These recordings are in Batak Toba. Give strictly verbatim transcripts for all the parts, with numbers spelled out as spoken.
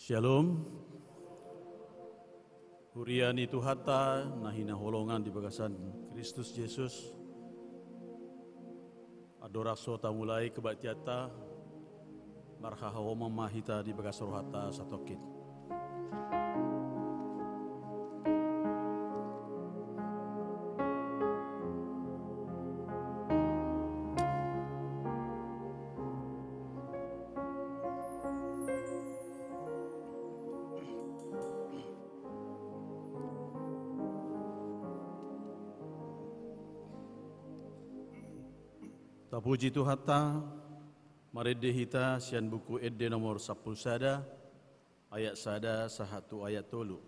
Shalom. Huria ni Tuhanta na hinaholongan di bagasan Kristus Jesus. Andorang so tamulai kebaktianta, marhaholongan ma hita di bagas rohanta satongkin. Tapuji Tuhanta, marende hita sian buku Ende nomor sampulu sada, ayat sada sahat tu ayat tolu.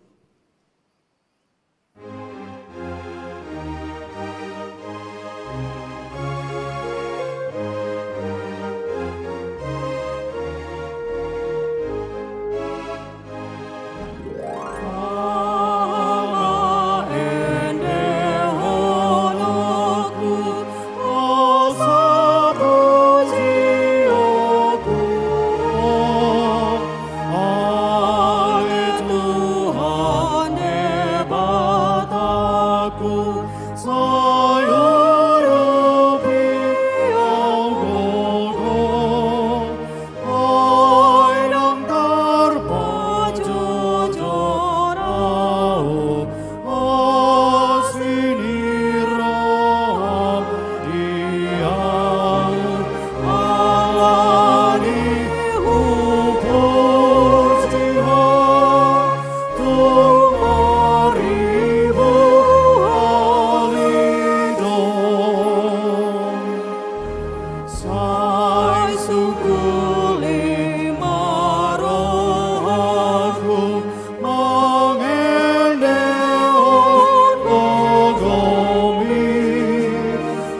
Sai sungkul i ma rohangku mangendehon gogomi,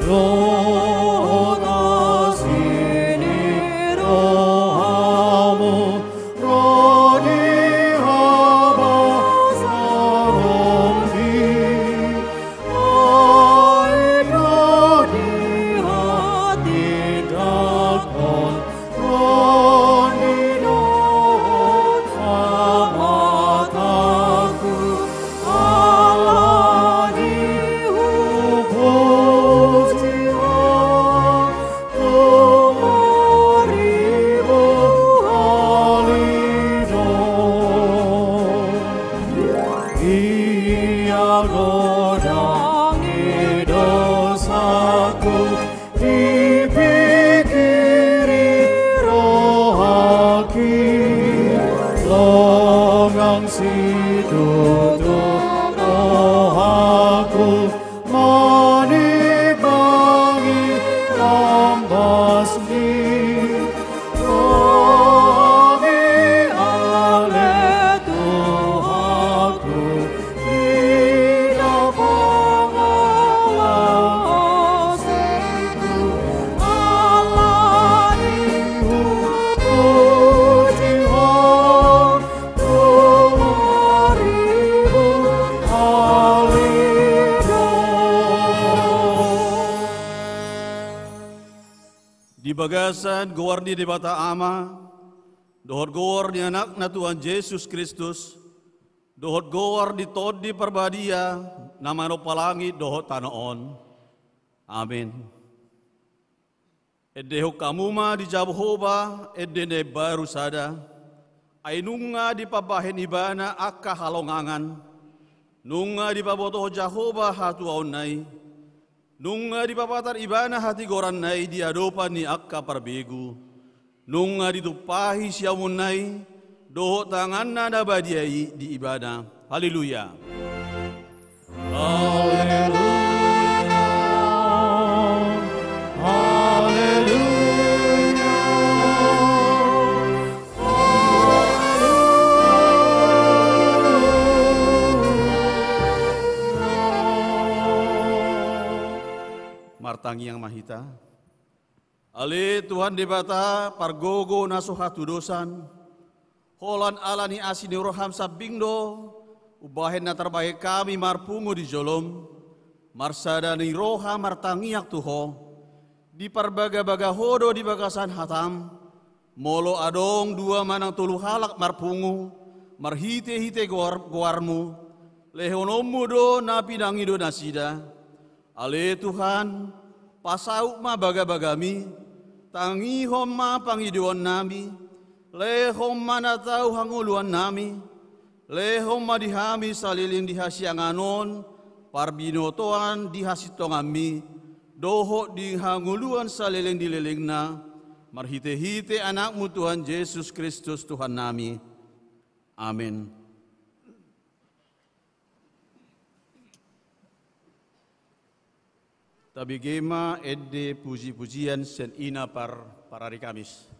dohot asi ni rohamu ro di habasaronmi. Ai ro di hatindanghon, ro di dohot hamatangku, ala ni hupuji Ho. Ia godang i dosaku, dipingkiri rohangki, longang situtu rohangku, manimbangi lambasmi. Rohami ale Tuhanku, didapang ala aseku, ala ni hupuji Ho. Di bagasan goar ni Debata Ama, dohot goar ni Anakna Tuhan Jesus Kristus, dohot goar ni Tondi Parbadia, na manompa langit dohot tano on. Amen. Endehon hamu ma di Jahowa ende na imbaru sada, ai nunga dipabahen Ibana angka halongangan, nunga dipabotohon Jahowa hatuaonna i, nunga dipapatar Ibana hatigoranna i di adopan ni angka parbegu, nunga ditumpahi siamunna i dohot tanganna na badia i di Ibana. Haleluya. Haleluya. Haleluya. Haleluya. Martangiang ma hita. Ale Tuhan Debata, pargogo na so hatudosan, holan ala ni asi ni roham sambing do umbahen na tarbahen hami marpungu di jolom, marsada ni roha martangiang tu Ho, diparbagabaga Ho do di bagasan hatam, Molo adong dua manang tolu halak marpungu marhite-hite goar-, goarmu, lehononmu do na pinangido nasida. Ale Tuhan, pasaut ma bagabagami, tangihon ma pangidoannami, lehon ma na tau hangoluannami, lehon ma di hami saleleng di hasiangan on parbinotoan di hasintonganmi, dohot di hangoluan saleleng ni lelengna, marhite-hite Anakmu Tuhan Jesus Kristus Tuhannami. Amen. Tabege ma ende puji-pujian sian ina par, parari Kamis.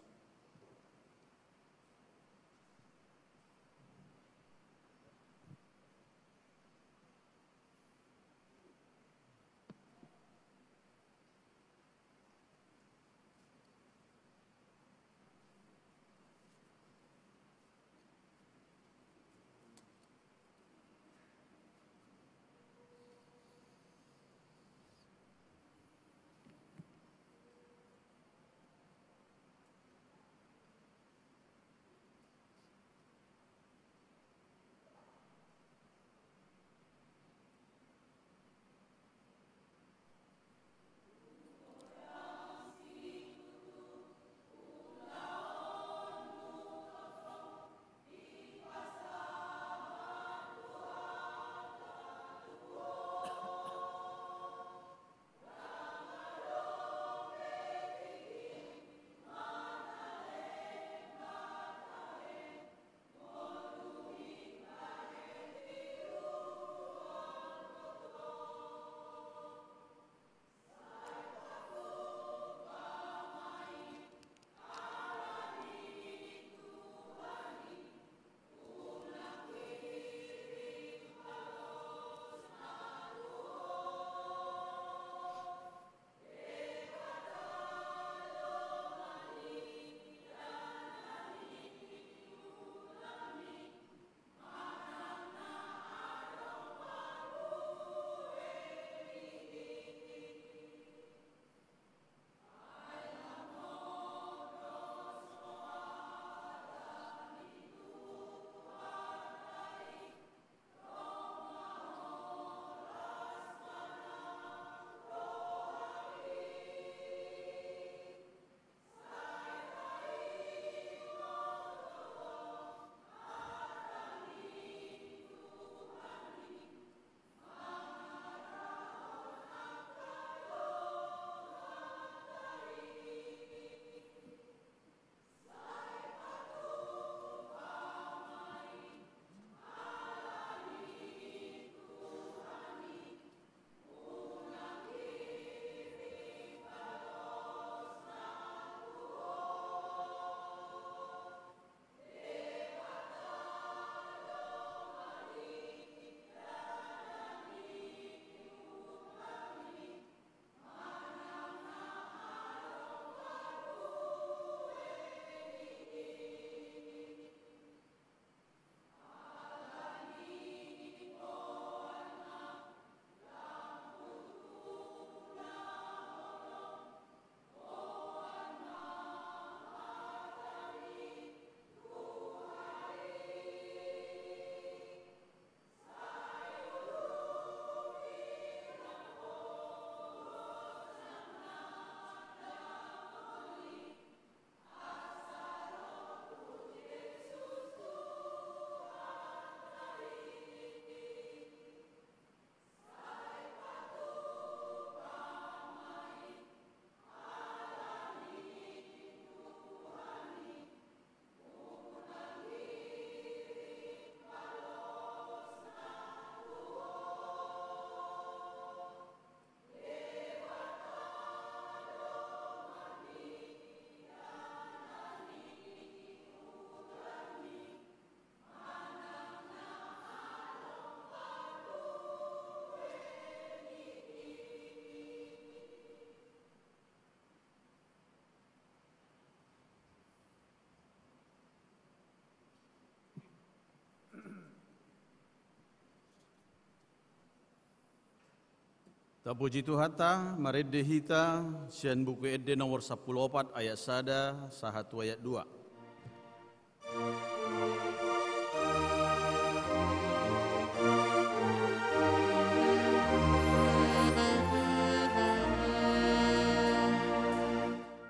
Tapuji Tuhanta, marende hita sian Buku Ende nomor sampulu opat ayat sada sahat tu ayat dua.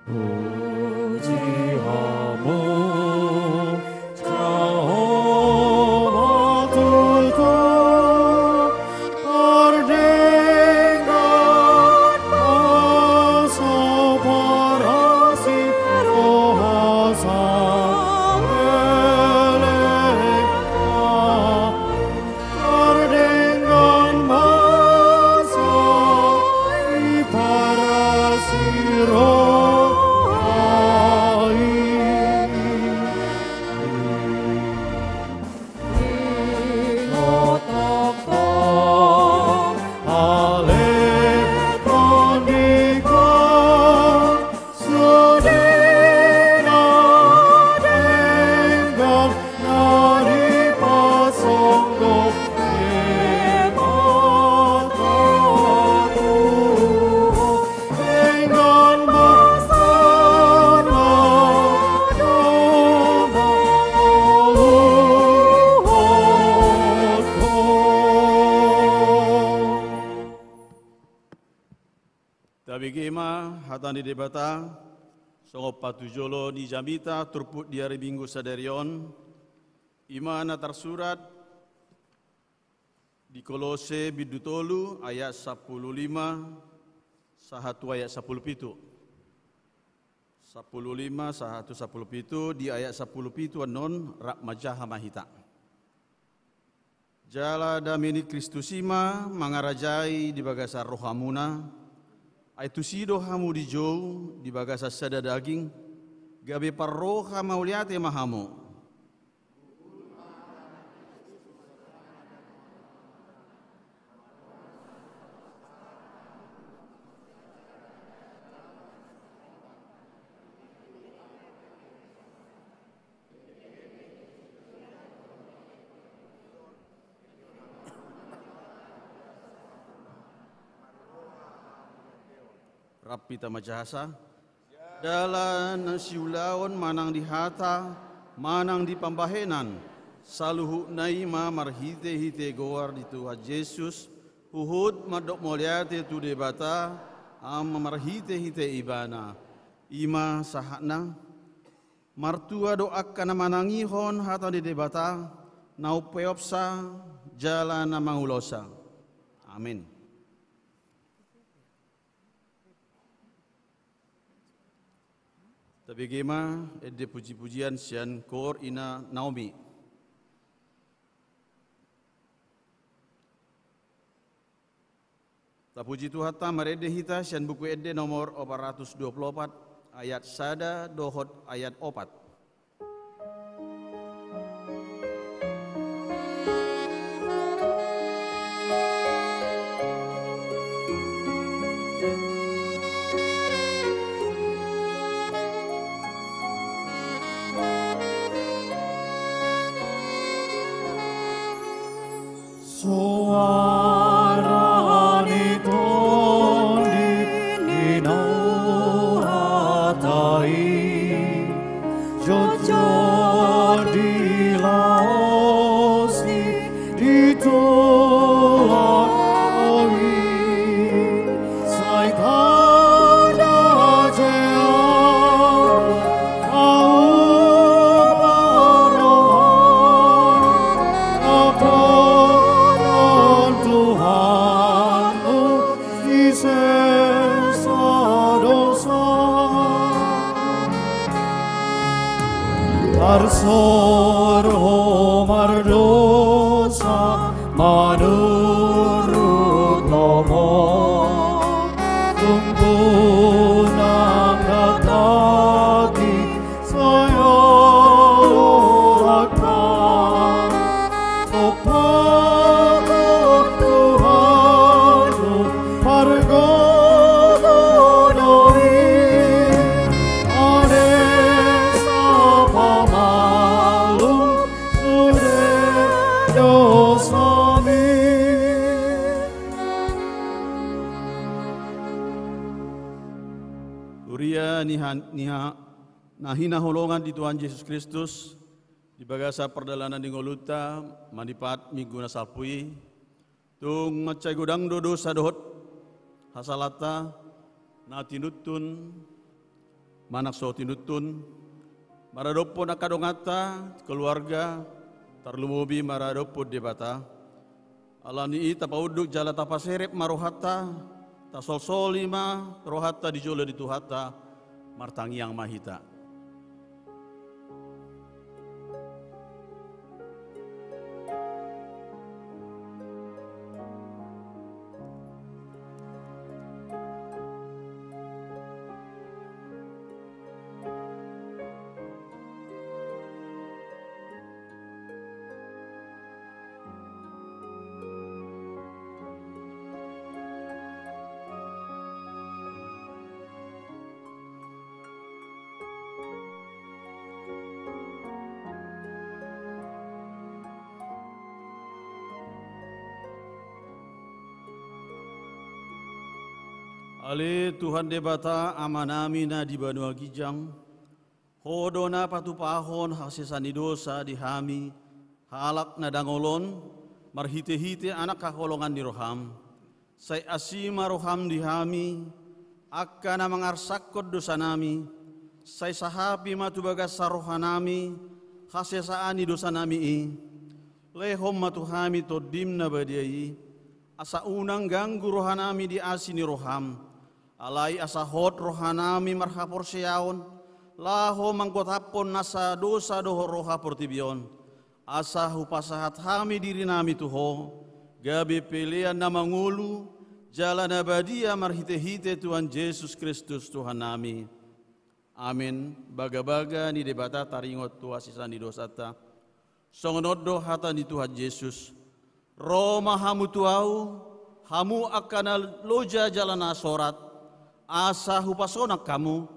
Puji Hamu, Jahowa Tuhan, pardenggan basa, parasi roha, saleleng pardenggan basa, parasi roha i. Ingotoktok ale tondingku, sude na denggan na dipasonggot Debata tu ho, denggan basa na dohot ho. Tabege ma hata ni Debata, songon patujolo ni jamita turpuk di ari Minggu sadari on, i ma na tarsurat di Kolose bindu tolu ayat sampulu lima sahat tu ayat sampulu pitu. Sampulu lima sahat tu sampulu pitu, di ayat sampulu pitu annon rap manjaha ma hita. Jala dame ni Kristus i ma mangarajai di bagasan rohamuna, ai tusi do hamu dijou di bagasan sada daging, gabe parroha mauliate ma hamu. Rap hita manjahasa. Jala na siulaon manang di hata, manang di pambahenan, saluhutna i ma marhitehite goar ni Tuhan Jesus, huhut mandok mauliate tu Debata, Ama marhitehite Ibana. I ma sahatna. Martua do angka na manangihon hata ni Debata, na umpeopsa jala na mangulosa. Amin. Tabege ma ende pujipujian sian koor Ina Naomi. Tapuji Tuhanta, marende hita sian Buku Ende nomor opat ratus dua pulu opat, ayat sada dohot ayat opat. Suara ni tondi ni naung hata i, jotjot dilaosi di tulangmi. Sai tanda Jahowa, ahu parrohahon Tuhanku, sisesa dosa. Tarsorho mardosa manurut lomo, tung unang datati sai olo angka. Ompa Tuhanku, pargogo do i, ale sapa ma Huria ni ha-, ni ha-, na hinaholongan di Tuhan Jesus Kristus, di bagasan pardalanan ni ngolunta manipat Minggu na salpu i, tung mansai godang do dosa dohot hasalanta na tinuntun manang so tinuntun maradophon angka donganta, keluarga, tarlumobi maradophon Debata. Ala ni i tapaunduk jala tapaserep ma rohanta, tasolsoli ma rohanta di jolo ni Tuhanta, martangiang ma hita. Ale Tuhan Debata Amanami na di banua ginjang, Ho do na patupahon hasesaan ni dosa di hami, halak na dangol on, marhitehite Anak haholongan ni roham. Sai asi ma roham di hami, angka na mangarsakhon dosanami, sai sahapi ma tu bagasan rohanami hasesaan ni dosanami i. Lehon ma tu hami Tondim na badia i, asa unang ganggu rohanami di asi ni roham. Alai asa hot rohanami marhaporseaon, laho manggotaphon nasa dosa dohot roha portibi on, asa hupasahat hami dirinami tu Ho, gabe pelean na mangolu, jala na badia marhitehite Tuhan Jesus Kristus Tuhannami. Amen. Bagabaga ni Debata taringot tu hasesaan ni dosanta. Songon on do hata ni Tuhan Jesus: Ro ma hamu tu Ahu, hamu angka na loja jala na sorat, asa hupasonang hamu.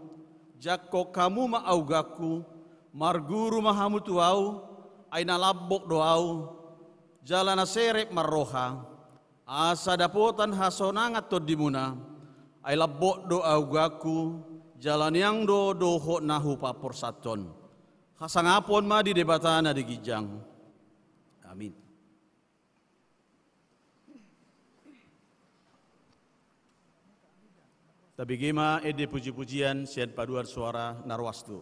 Jangkon hamu ma augangku, marguru ma hamu tu Ahu, ai na lambok do Ahu, jala na serep marroha. Asa dapotan hasonangan tondimuna, ai lambok do augangku, jala niang do dohot na hupaporsathon. Hasangapon ma di Debata na di ginjang. Amin. Tabege ma ende pujipujian sian paduan suara na roas tu.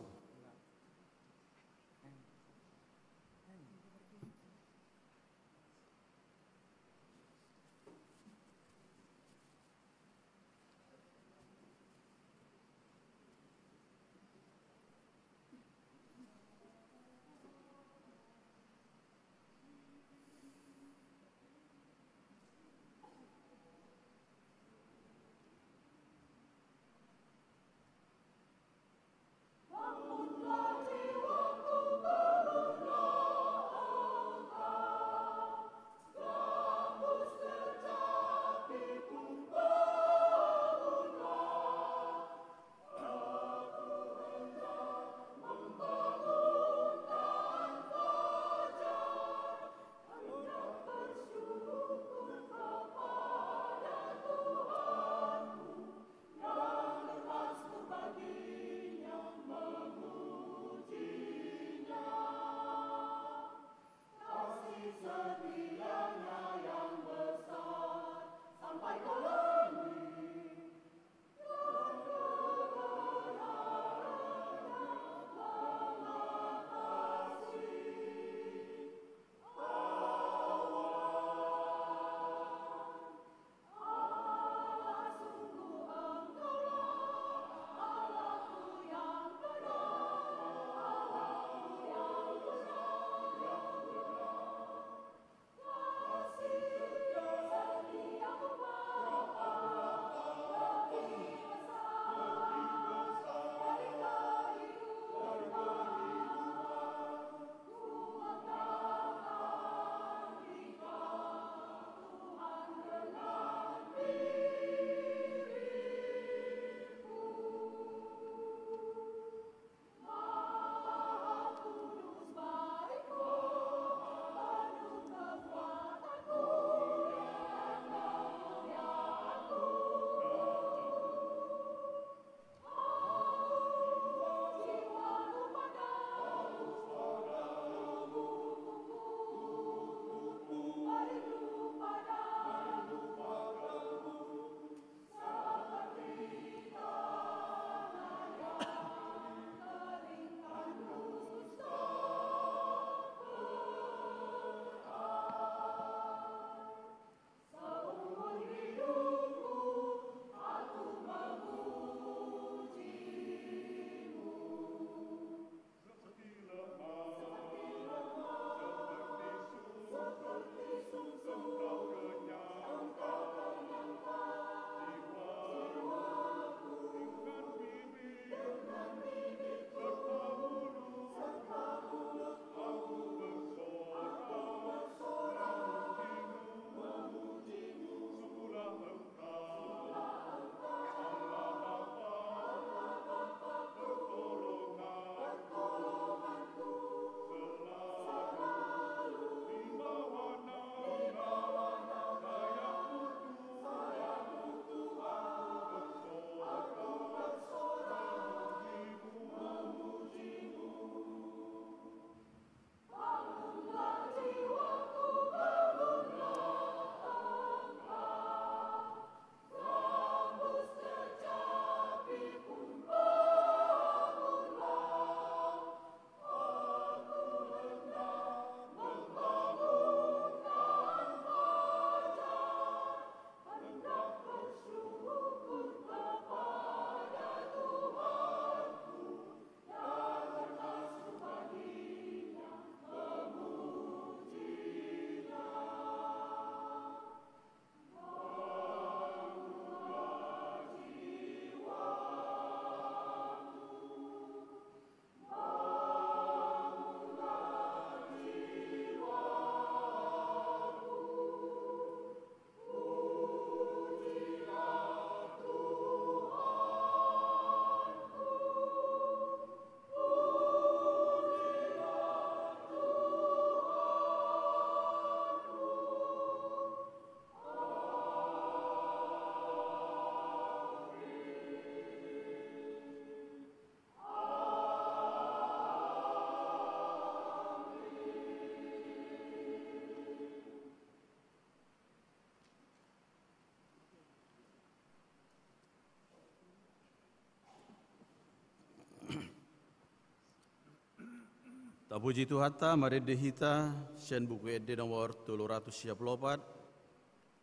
Tapuji Tuhanta, marende hita sian Buku Ende nomor tolu ratus sia pulu opat,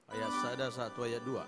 ayat sada sahat tu ayat dua.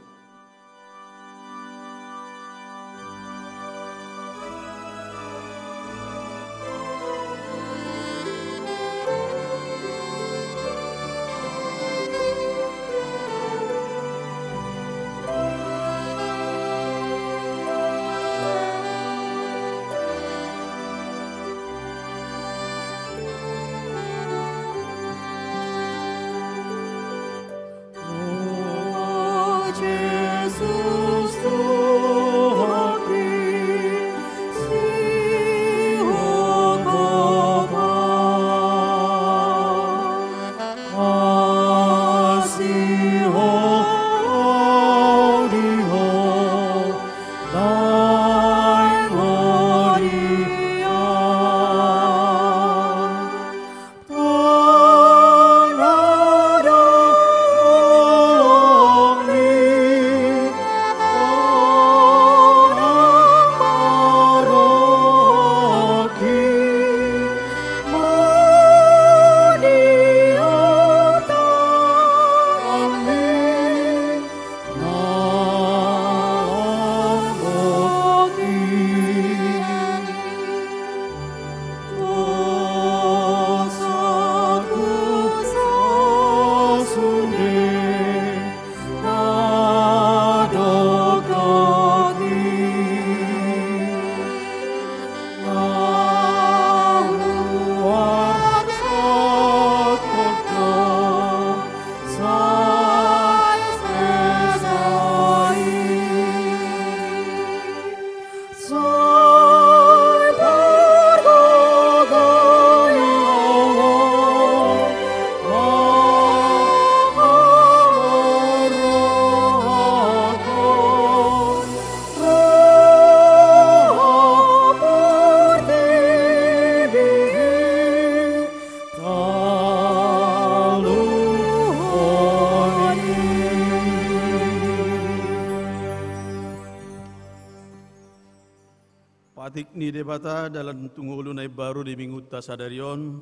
Patik ni Debata dalan tu ngolu na imbaru di minggunta sadari on,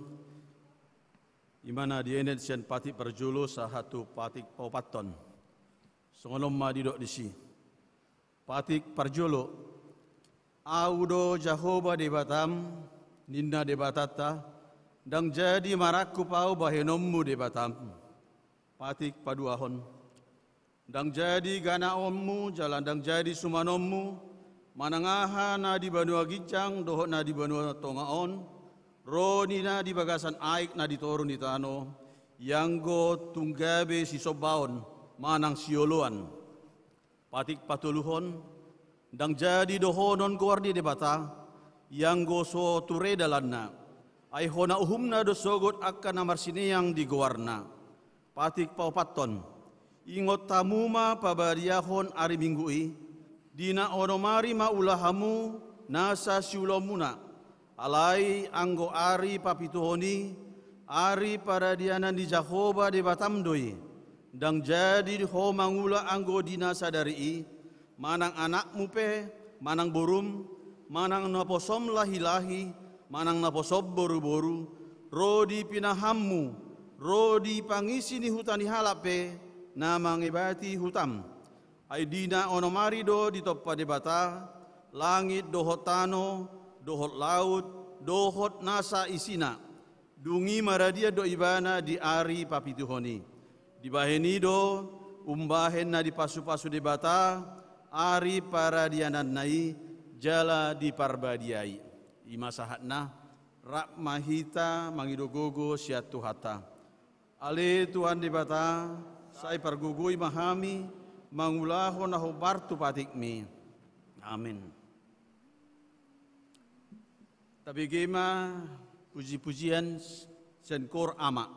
i ma na dienet sian patik parjolo sahat tu patik paopathon. Songon on ma didok disi. Patik parjolo. Ahu do Jahowa Debatam, ninna Debatanta, ndang jadi marangkup ahu bahenonmu Debatam. Patik paduahon. Ndang jadi ganaonmu jala ndang jadi sumanonmu, manang aha na di banua ginjang dohot na di banua tonga on, ro ninna di bagasan aek na di toru ni tano, ianggo tung gabe sisombaon manang sioloan. Patik patoluhon. Ndang jadi dohonon goar ni Debata, ianggo so ture dalanna, ai hona uhumna do sogot angka na marsineang di goarna. Patik paopathon. Ingot hamu ma pabadiahon ari Minggu i, di na onom ari ma ula hamu nasa siulaonmuna, alai anggo ari papituhon i, ari paradianan ni Jahowa Debatam do i. Ndang jadi ho mangula anggo di na sadari i, manang anakmu pe, manang borum, manang naposom lahilahi, manang naposom boruboru, ro di pinahanmu, ro di pangisi ni huta ni halak pe, na mangebati hutam. Ai di na onom ari do ditompa Debata langit dohot tano, dohot laut, dohot nasa isina. Dung i maradian do ibana di ari papituhon i. Dibahen i do umbahen na dipasupasu Debata ari paradiananna i jala diparbadiai. I ma sahatna, rap ma hita mangido gogo sian Tuhanta. Ale Tuhan Debata, sai pargogoi ma hami mangulahon na hombar tu patikmi. Amin. Tabege ma pujipujian sian kor ama.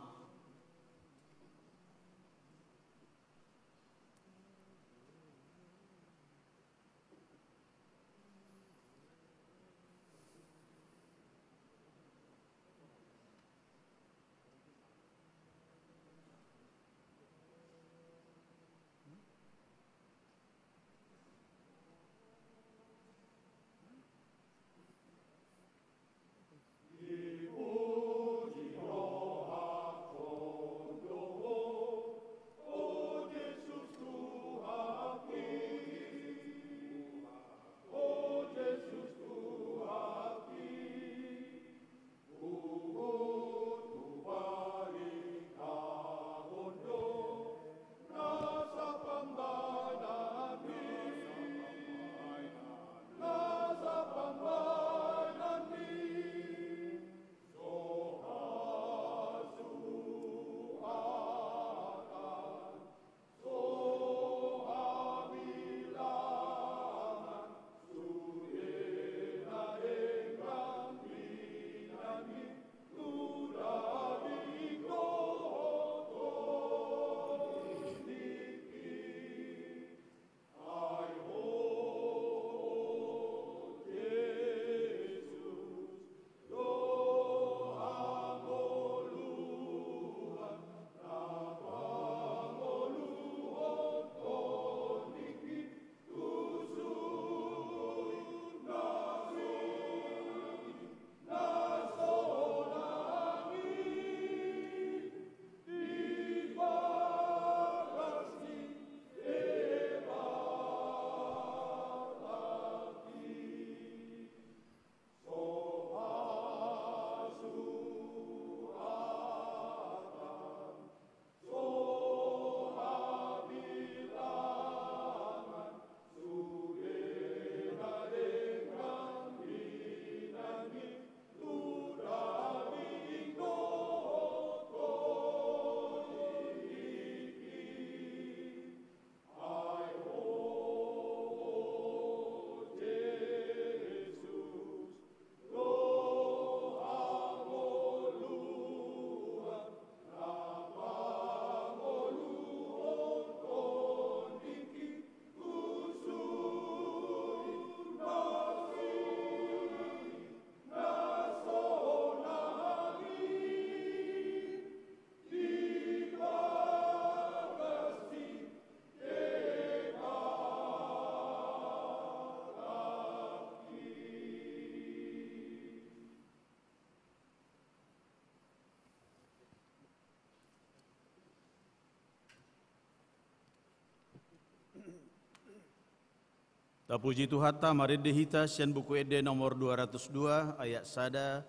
Tapuji Tuhanta, marende hita sian Buku Ende nomor dua ratus dua, ayat sada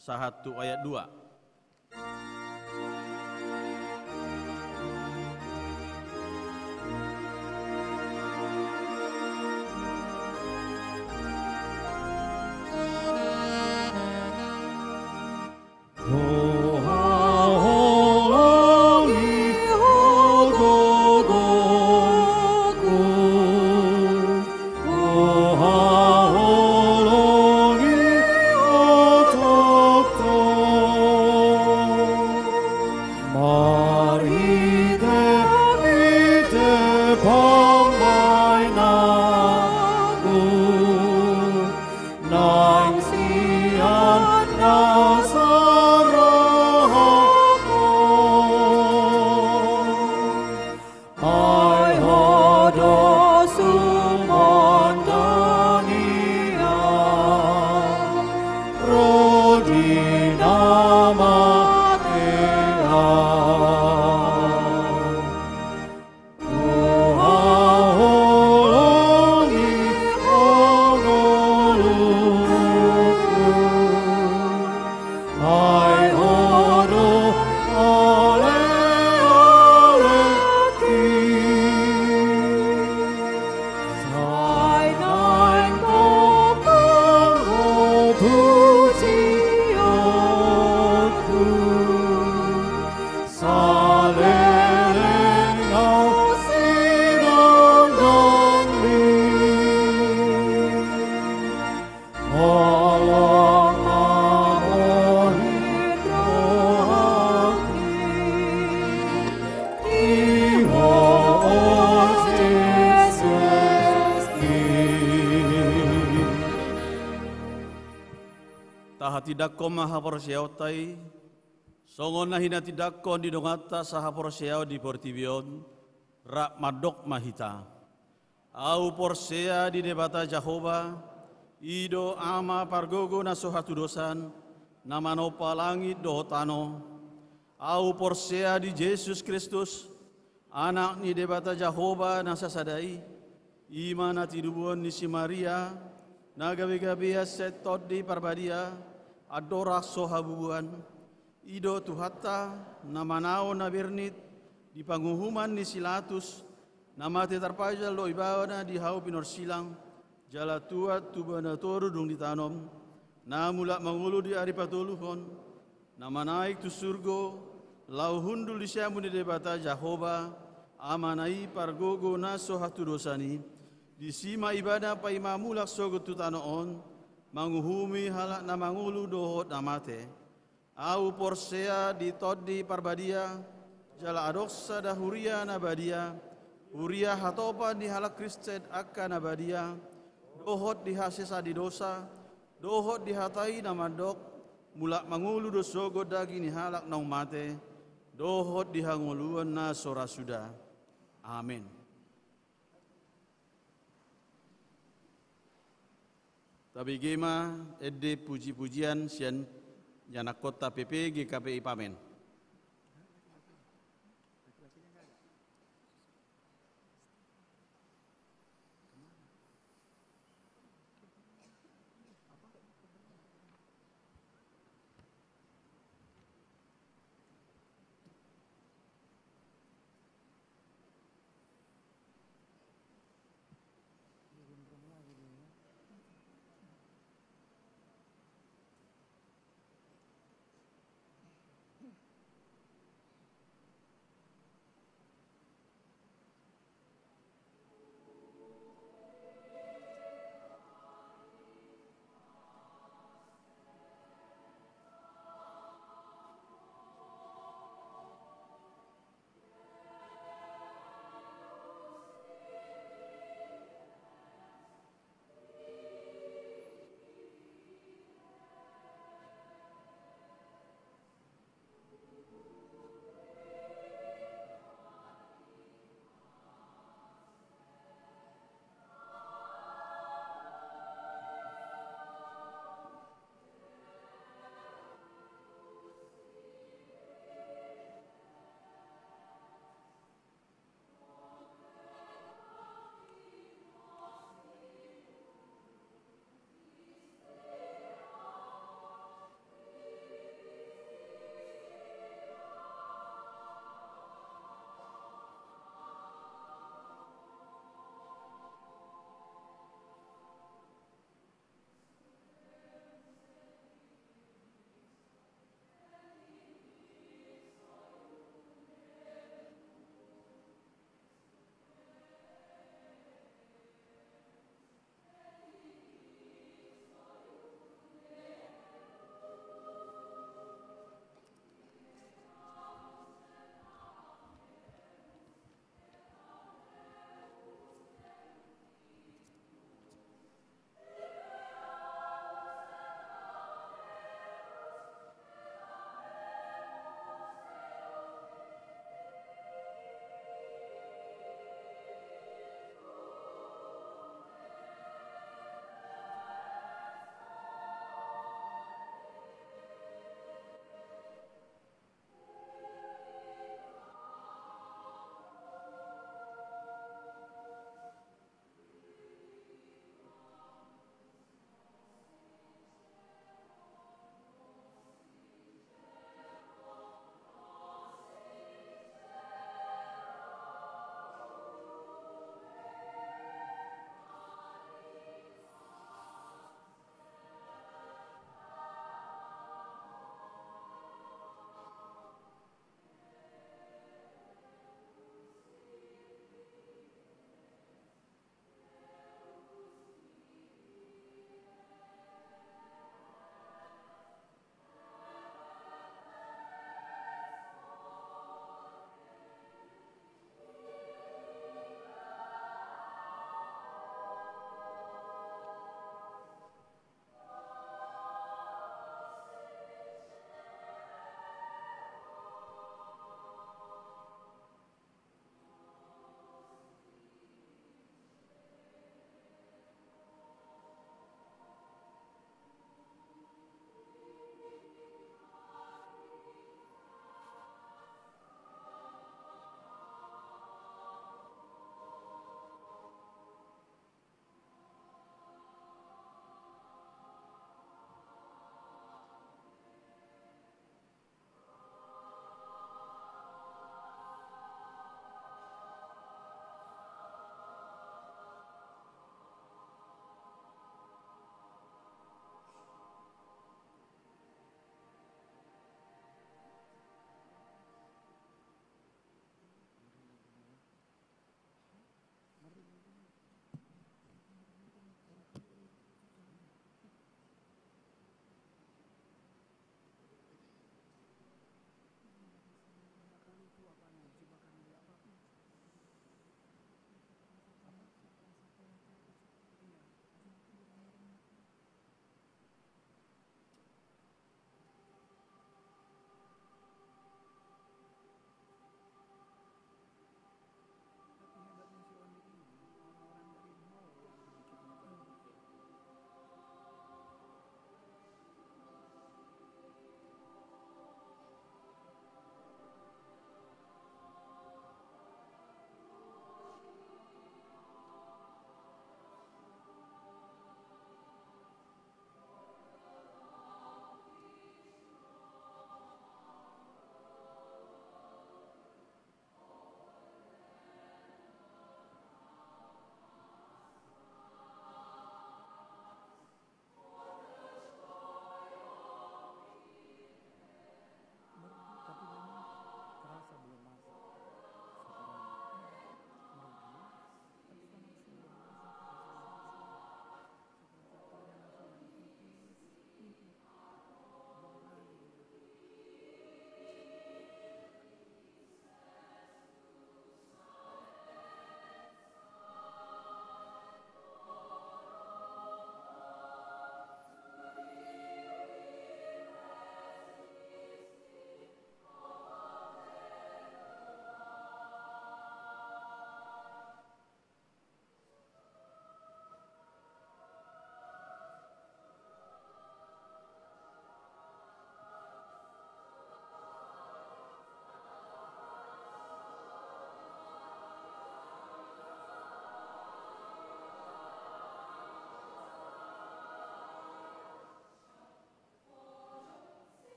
sahat tu ayat dua. Marhite-hite pambahenanku, nang sian na so rohangku. Ai Ho do sumondangi au ro di na mate au. Huhaholongi Ho ngolungku, ai Ho do ale-alengki. Sai naeng gokhon Ho pujionku, saleleng au sinondangmi. Holong ma bolit rohangki di Ho, o Jesus i. Tahatindangkon ma haporseaonta i, songon na hinatindangkon di donganta sahaporseaon di portibi on, rap mandok ma hita. Ahu porsea di Debata Jahowa, i do Ama pargogo na so hatudosan, na manompa langit dohot tano. Ahu porsea di Jesus Kristus, Anak ni Debata Jahowa na sasada i, i ma na tinubuhon ni si Maria, na gabe-gabean sian Tondi Parbadia, andorang so habubuhan. I do Tuhanta, na manaon na bernit di panguhuman ni si Latus, na mate tarpajal do ibana di hau pinorsilang, jala tuat tu banua toru dung ditanom, na mulak mangolu di ari patoluhon, na manaek tu surgo, laho hundul di siamun ni Debata Jahowa, Amana i pargogo na so hatudosan i, disi ma ibana paima mulak sogot tu tano on, manguhumi halak na mangolu dohot na mate. Ahu porsea di Tondi Parbadia, jala adong sada huria na badia, huria hatopan ni halak Kristen angka na badia, dohot di hasesaan ni dosa, dohot di hata i na mandok, mulak mangolu do sogot daging ni halak naung mate, dohot di hangoluan na so ra suda. Amen. Tabege ma ende puji-pujian sian ianakhonta P P G K P I Pamen.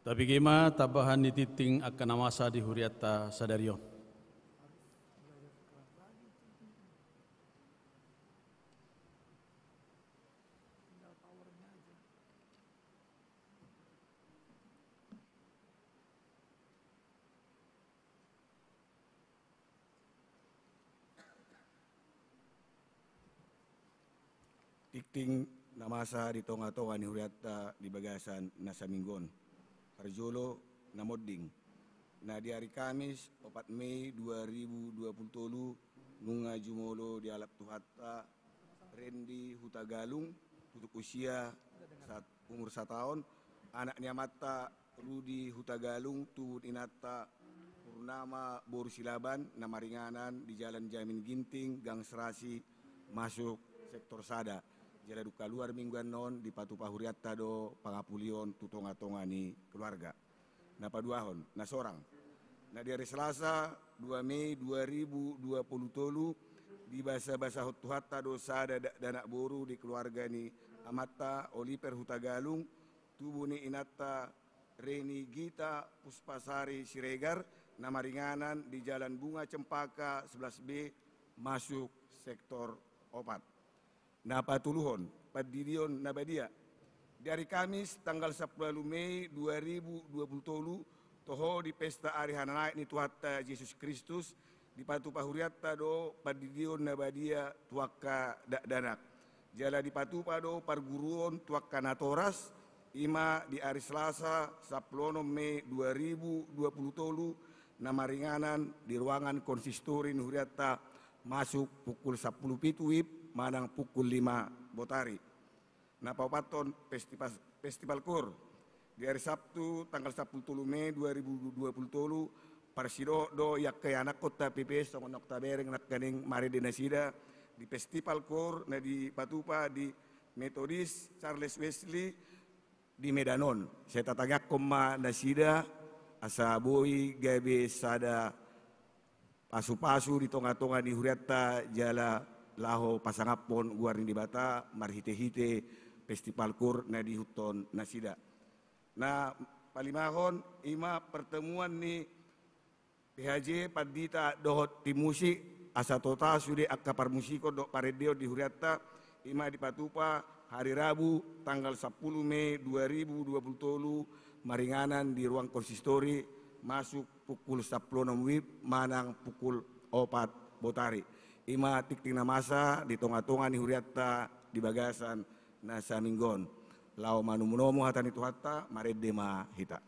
Tabege ma tambahan ni tingting angka na masa di hurianta sadari on. Tingting na masa di tonga-tonga ni hurianta di bagasan na saminggu on. Parjolo na monding. Na di ari Kamis, opat Mei dua ribu dua puluh tolu, nunga jumolo dialap Tuhanta Rendi Hutagalung, tutup usia saat umur sataon, anak ni amanta Rudi Hutagalung, tubu ni inanta Purnama boru Silaban, na maringanan di Jalan Jamin Ginting, Gang Serasi, masuk sektor sada. Jala dung kaluar minggu annon dipatupa hurianta do pangapulion tu tonga-tonga ni keluarga. Na paduahon, na sorang. Na di ari Selasa, dua Mei dua ribu dua puluh tolu, dibasa-basahon Tuhanta do sada dakdanak boru di keluarga ni amanta Oliver Hutagalung, tubu ni inanta Reni Gita Puspasari Siregar, na maringanan di Jalan Bunga Cempaka sebelas B, masuk sektor opat. Na patoluhon, pandidion na badia. Di ari Kamis, tanggal sampulu ualu Mei dua ribu dua puluh tolu, toho di pesta ari hananaek ni Tuhanta Jesus Kristus, dipatupa hurianta do pandidion na badia tu angka dakdanak. Jala dipatupa do parguruon tu angka natoras, i ma di ari Selasa, sampulu onom Mei dua ribu dua puluh tolu, na maringanan di ruangan konsistori ni hurianta, masuk pukul sampulu pitu wib manang pukul lima botari. Na paopathon, festival, festival koor. Di ari Sabtu, tanggal sampulu tolu Mei dua ribu dua puluh tolu, parsidohot do i angka ianakhonta P P S, songon na tabereng nangkaning marende nasida di festival koor na dipatupa di Metodis Charles Wesley di Medan on. Sai tatangiangkon ma nasida, asa boi gabe sada pasu-pasu di tonga-tonga ni hurianta jala laho pasangaphon goar ni Debata marhite-hite festival koor na diihuthon nasida. Na palimahon, i ma pertemuan ni P H J, pandita dohot tim musik, asa tota sude angka parmusikon dohot parendeon di hurianta, i ma dipatupa hari Rabu tanggal sampulu Mei dua ribu dua puluh tolu, maringanan di ruang konsistori, masuk pukul sampulu onom wib manang pukul opat botari. I ma tingting na masa di tonga-tonga ni hurianta di bagasan na saminggu on. Laho manomu-nomu hata ni Tuhanta, marende ma hita.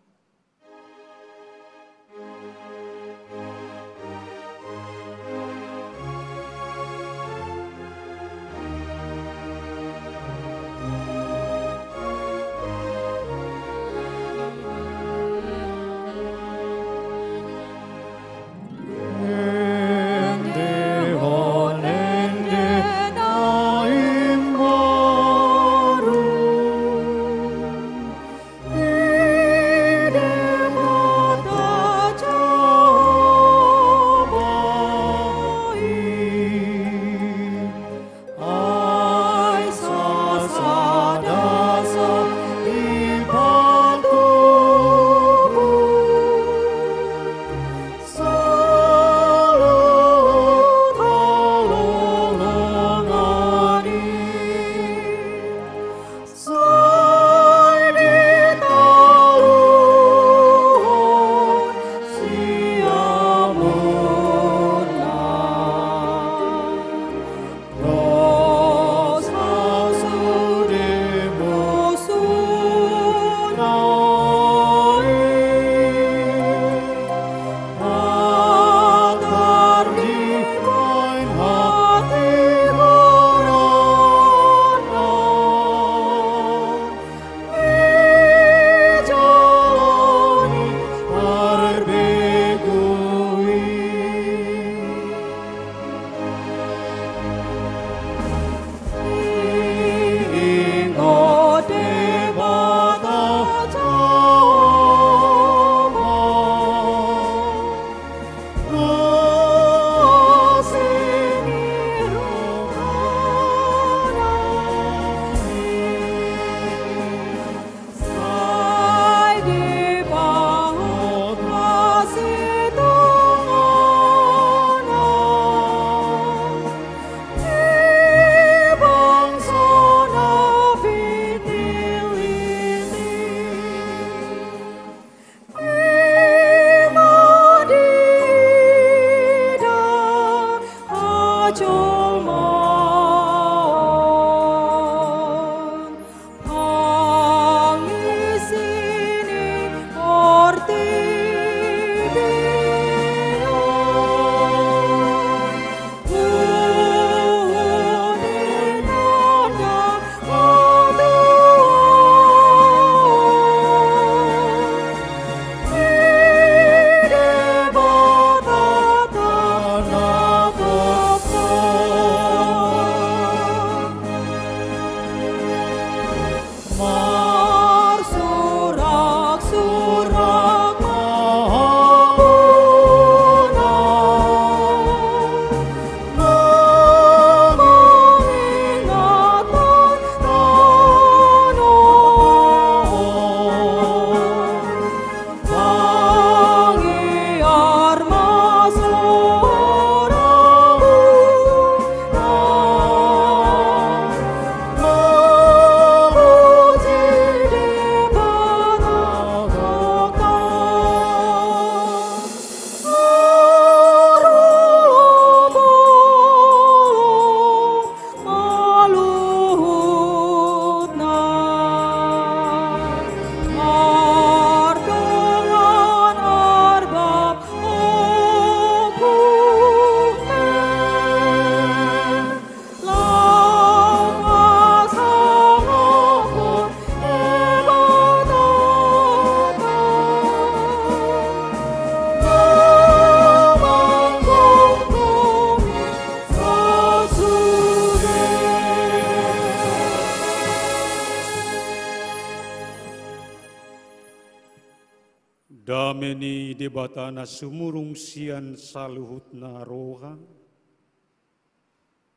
Dame ni Debata na sumurung sian saluhutna roha,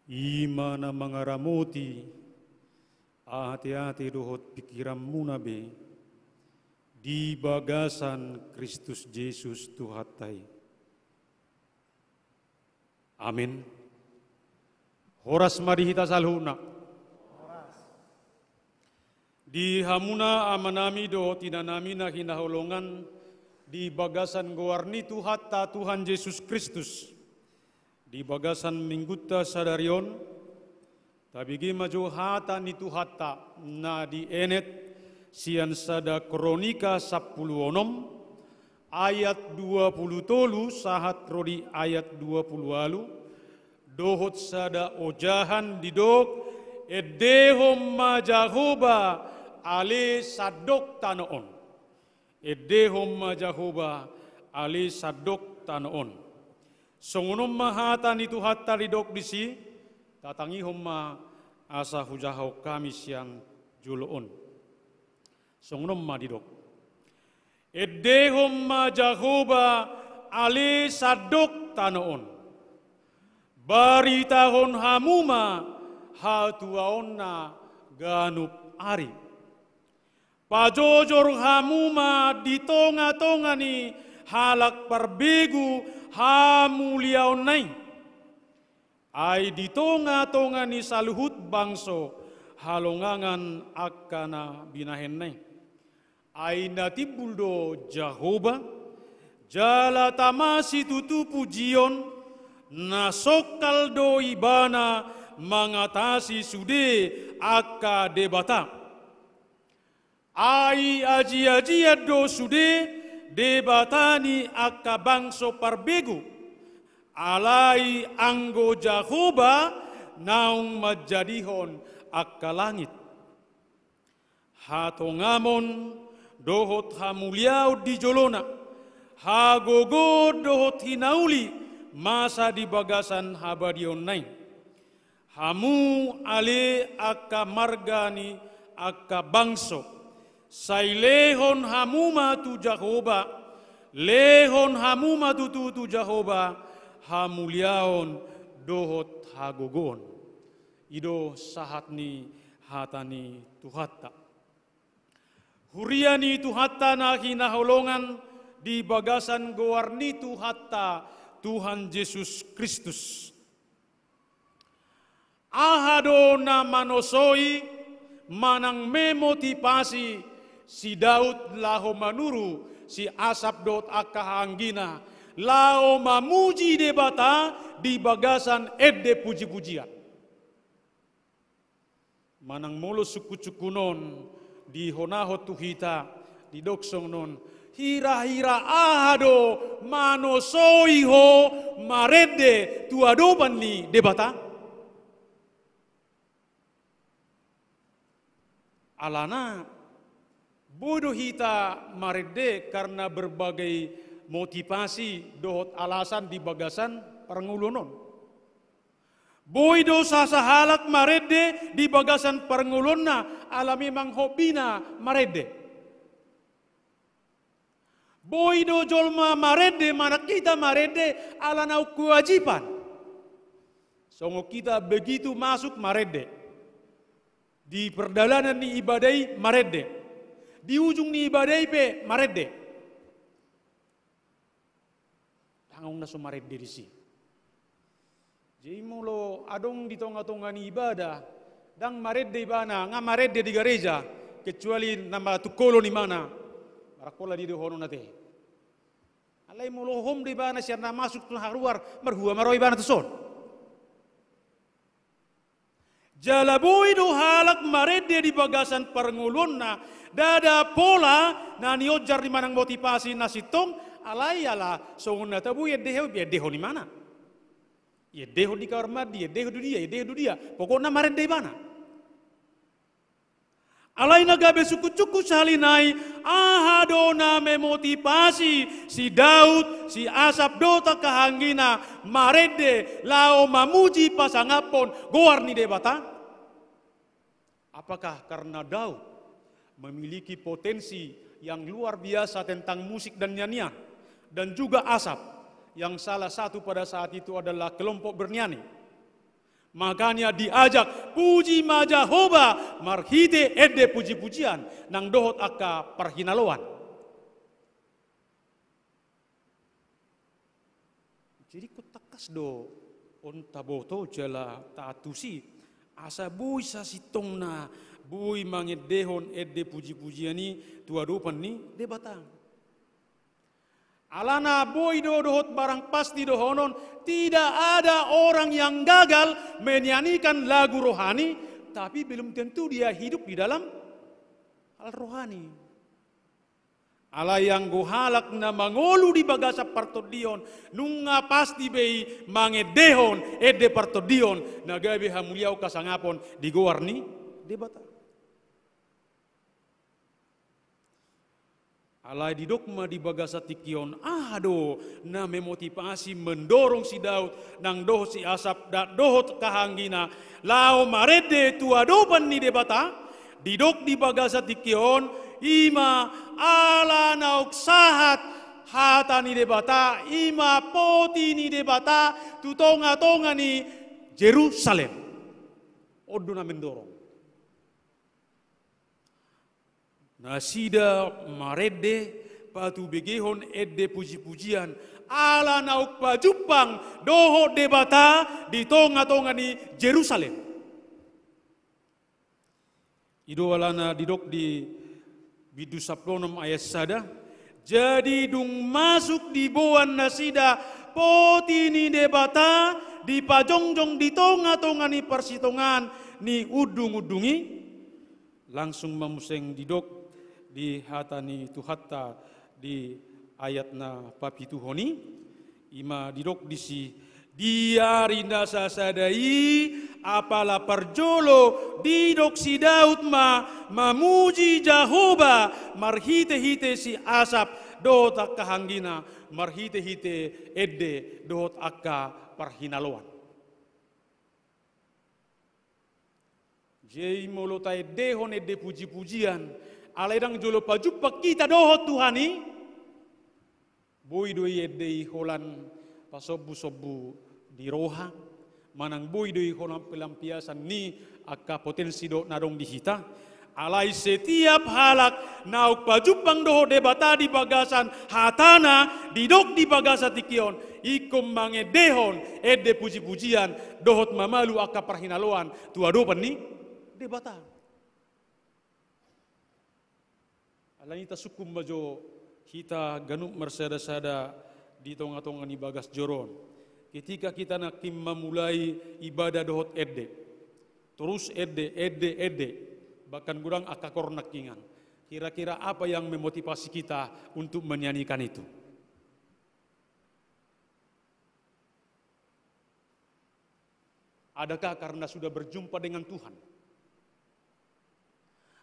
i ma na mangaramoti ateate dohot pingkiranmuna be di bagasan Kristus Jesus Tuhanta i. Amen. Horas ma di hita saluhutna. Di hamuna amanami dohot inanami na hinaholongan di bagasan goar ni Tuhanta Tuhan Jesus Kristus, di bagasan minggunta sadari on, tabege ma jo hata ni Tuhanta na dienet sian sada Kronika sampulu onom, ayat dua pulu tolu sahat ro di ayat dua pulu ualu, dohot sada ojahan didok, endehon ma Jahowa ale sandok tano on. Endehon ma Jahowa ale sandok tano on. Songon on ma hata ni Tuhanta didok disi, tatangihon ma asa hujahahon hami sian jolo on. Songon on ma didok. Endehon ma Jahowa ale sandok tano on. Baritahon hamu ma hatuaonna ganup ari. Pajojor hamu ma di tongatonga ni halak parbegu hamuliaonna i. Ai di tongatonga ni saluhut bangso halongangan angka na binahenna i. Ai na timbul do Jahowa, jala tama situtu pujion, na songkal do Ibana mangatasi sude angka debata. Ai ajiajian do sude debata ni angka bangso parbegu, alai anggo Jahowa naung manjadihon angka langit. Hatongamon dohot hamuliaon di jolona, hagogoon dohot hinauli masa di bagasan habadiaonna i. Hamu ale angka marga ni angka bangso, sai lehon hamu ma tu Jahowa, lehon hamu ma tutu tu Jahowa hamuliaon dohot hagogoon. I do sahat ni hata ni Tuhanta. Huria ni Tuhanta na hinaholongan di bagasan goar ni Tuhanta Tuhan Jesus Kristus. Aha do na manosoi manang memotivasi si Daud laho manuru si Asap dohot angka hahaanggina laho mamuji Debata di bagasan ende pujipujian? Manang molo sungkunsungkun on dihonahon tu hita, didok songon on, hirahira aha do manosoi ho marende tu adopan ni Debata? Alana boi do hita marende karena berbagai motivasi dohot alasan di bagasan parngoluon on. Boi do sasahalak marende di bagasan parngoluonna ala memang hobina marende. Boi do jolma marende, manang hita marende ala naung kewajiban. Songon hita begitu masuk marende. Di pardalanan ni ibadah i marende. Di ujung ni ibadah i pe marende. Ndang adong na so marende disi. Jadi molo adong di tongatonga ni ibadah, ndang marende ibana, nga marende di gareja, kecuali na matungkolon ibana, marangkola dia dohonon ate. Alai molo hom do ibana sian na masuk tu na haruar, marhua ma ro ibana tuson. Jala boi do halak marende di bagasan parngoluonna, ndada pola na nionjar ni manang motivasi na sintong, alai ala songon na tabo iendehon, iendehon ibana. Iendehon di kamar mandi, iendehon tu dia, iendehon tu dia. Pokokna marende ibana. Alai na gabe sungkunsungkun sahali nai, aha do na memotivasi si Daud, si Asap dohot angka hahaanggina marende laho mamuji pasangaphon goar ni Debata? Apakah karena Daud memiliki potensi yang luar biasa tentang musik dan nyanyian, dan juga Asaf, yang salah satu pada saat itu adalah kelompok bernyanyi. Makanya diajak puji ma Jahowa marhite ende puji-pujian nang dohot angka parhinaloan. Jadi ingkon tangkas do on taboto jala taantusi, asa boi sasintongna boi mangendehon ende puji-pujian i tu adopan ni Debata. Alana boi do dohot barang pasti dohonon, tidak ada orang yang gagal menyanyikan lagu rohani, tapi belum tentu dia hidup di dalam hal rohani. Alai anggo halak na mangolu di bagasan partondion, nunga pasti be i mangendehon ende partondion na gabe hamuliaon hasangapon di goar ni Debata. Alai didok ma di bagasan tingki on, aha do na memotivasi, mendorong si Daud nang dohot si Asaf nang dohot hahaanggina laho marende tu adopan ni Debata? Didok di bagasan tingki on, i ma ala naung sahat hata ni Debata, i ma poti ni Debata tu tonga-tonga ni Jerusalem. On do na mendorong nasida marende patubegehon ende puji-pujian, ala naung pajumpang dohot Debata di tonga-tonga ni Jerusalem. I do alana didok di bindu sampulu onom ayat sada, jadi dung masuk diboan nasida poti ni Debata dipajongjong di tonga-tonga ni parsitongaan ni undung-undung i, langsung ma muse didok di hata ni Tuhanta di ayat na papituhon i, i ma didok disi, di ari na sasada i, apala parjolo didok si Daud ma mamuji Jahowa marhite-hite si Asaf dohot angka hahaanggina, marhite-hite ende dohot angka parhinaloan. Jadi molo taendehon ende puji-pujian, alai ndang jolo pajumpang hita dohot Tuhan i, boi do i ende i holan pasombu-sombu ni roha, manang boi do i holan pelampiasan ni angka potensi dohot na adong di hita. Alai setiap halak naung pajumpang dohot Debata di bagasan hatana, didok di bagasan tingki on, ingkon mangendehon ende puji-pujian dohot mamalu angka parhinaloan tu adopan ni Debata. Alani i tasungkun ma jo hita ganup marsada-sada di tonga-tonga ni bagas joro on. Ketika hita nangkin mamulai ibadah dohot ende, torus ende, ende, ende, bahkan godang angka koor nangkiningan. Kira-kira apa yang memotivasi kita untuk menyanyikan itu? Adakah karena sudah berjumpa dengan Tuhan?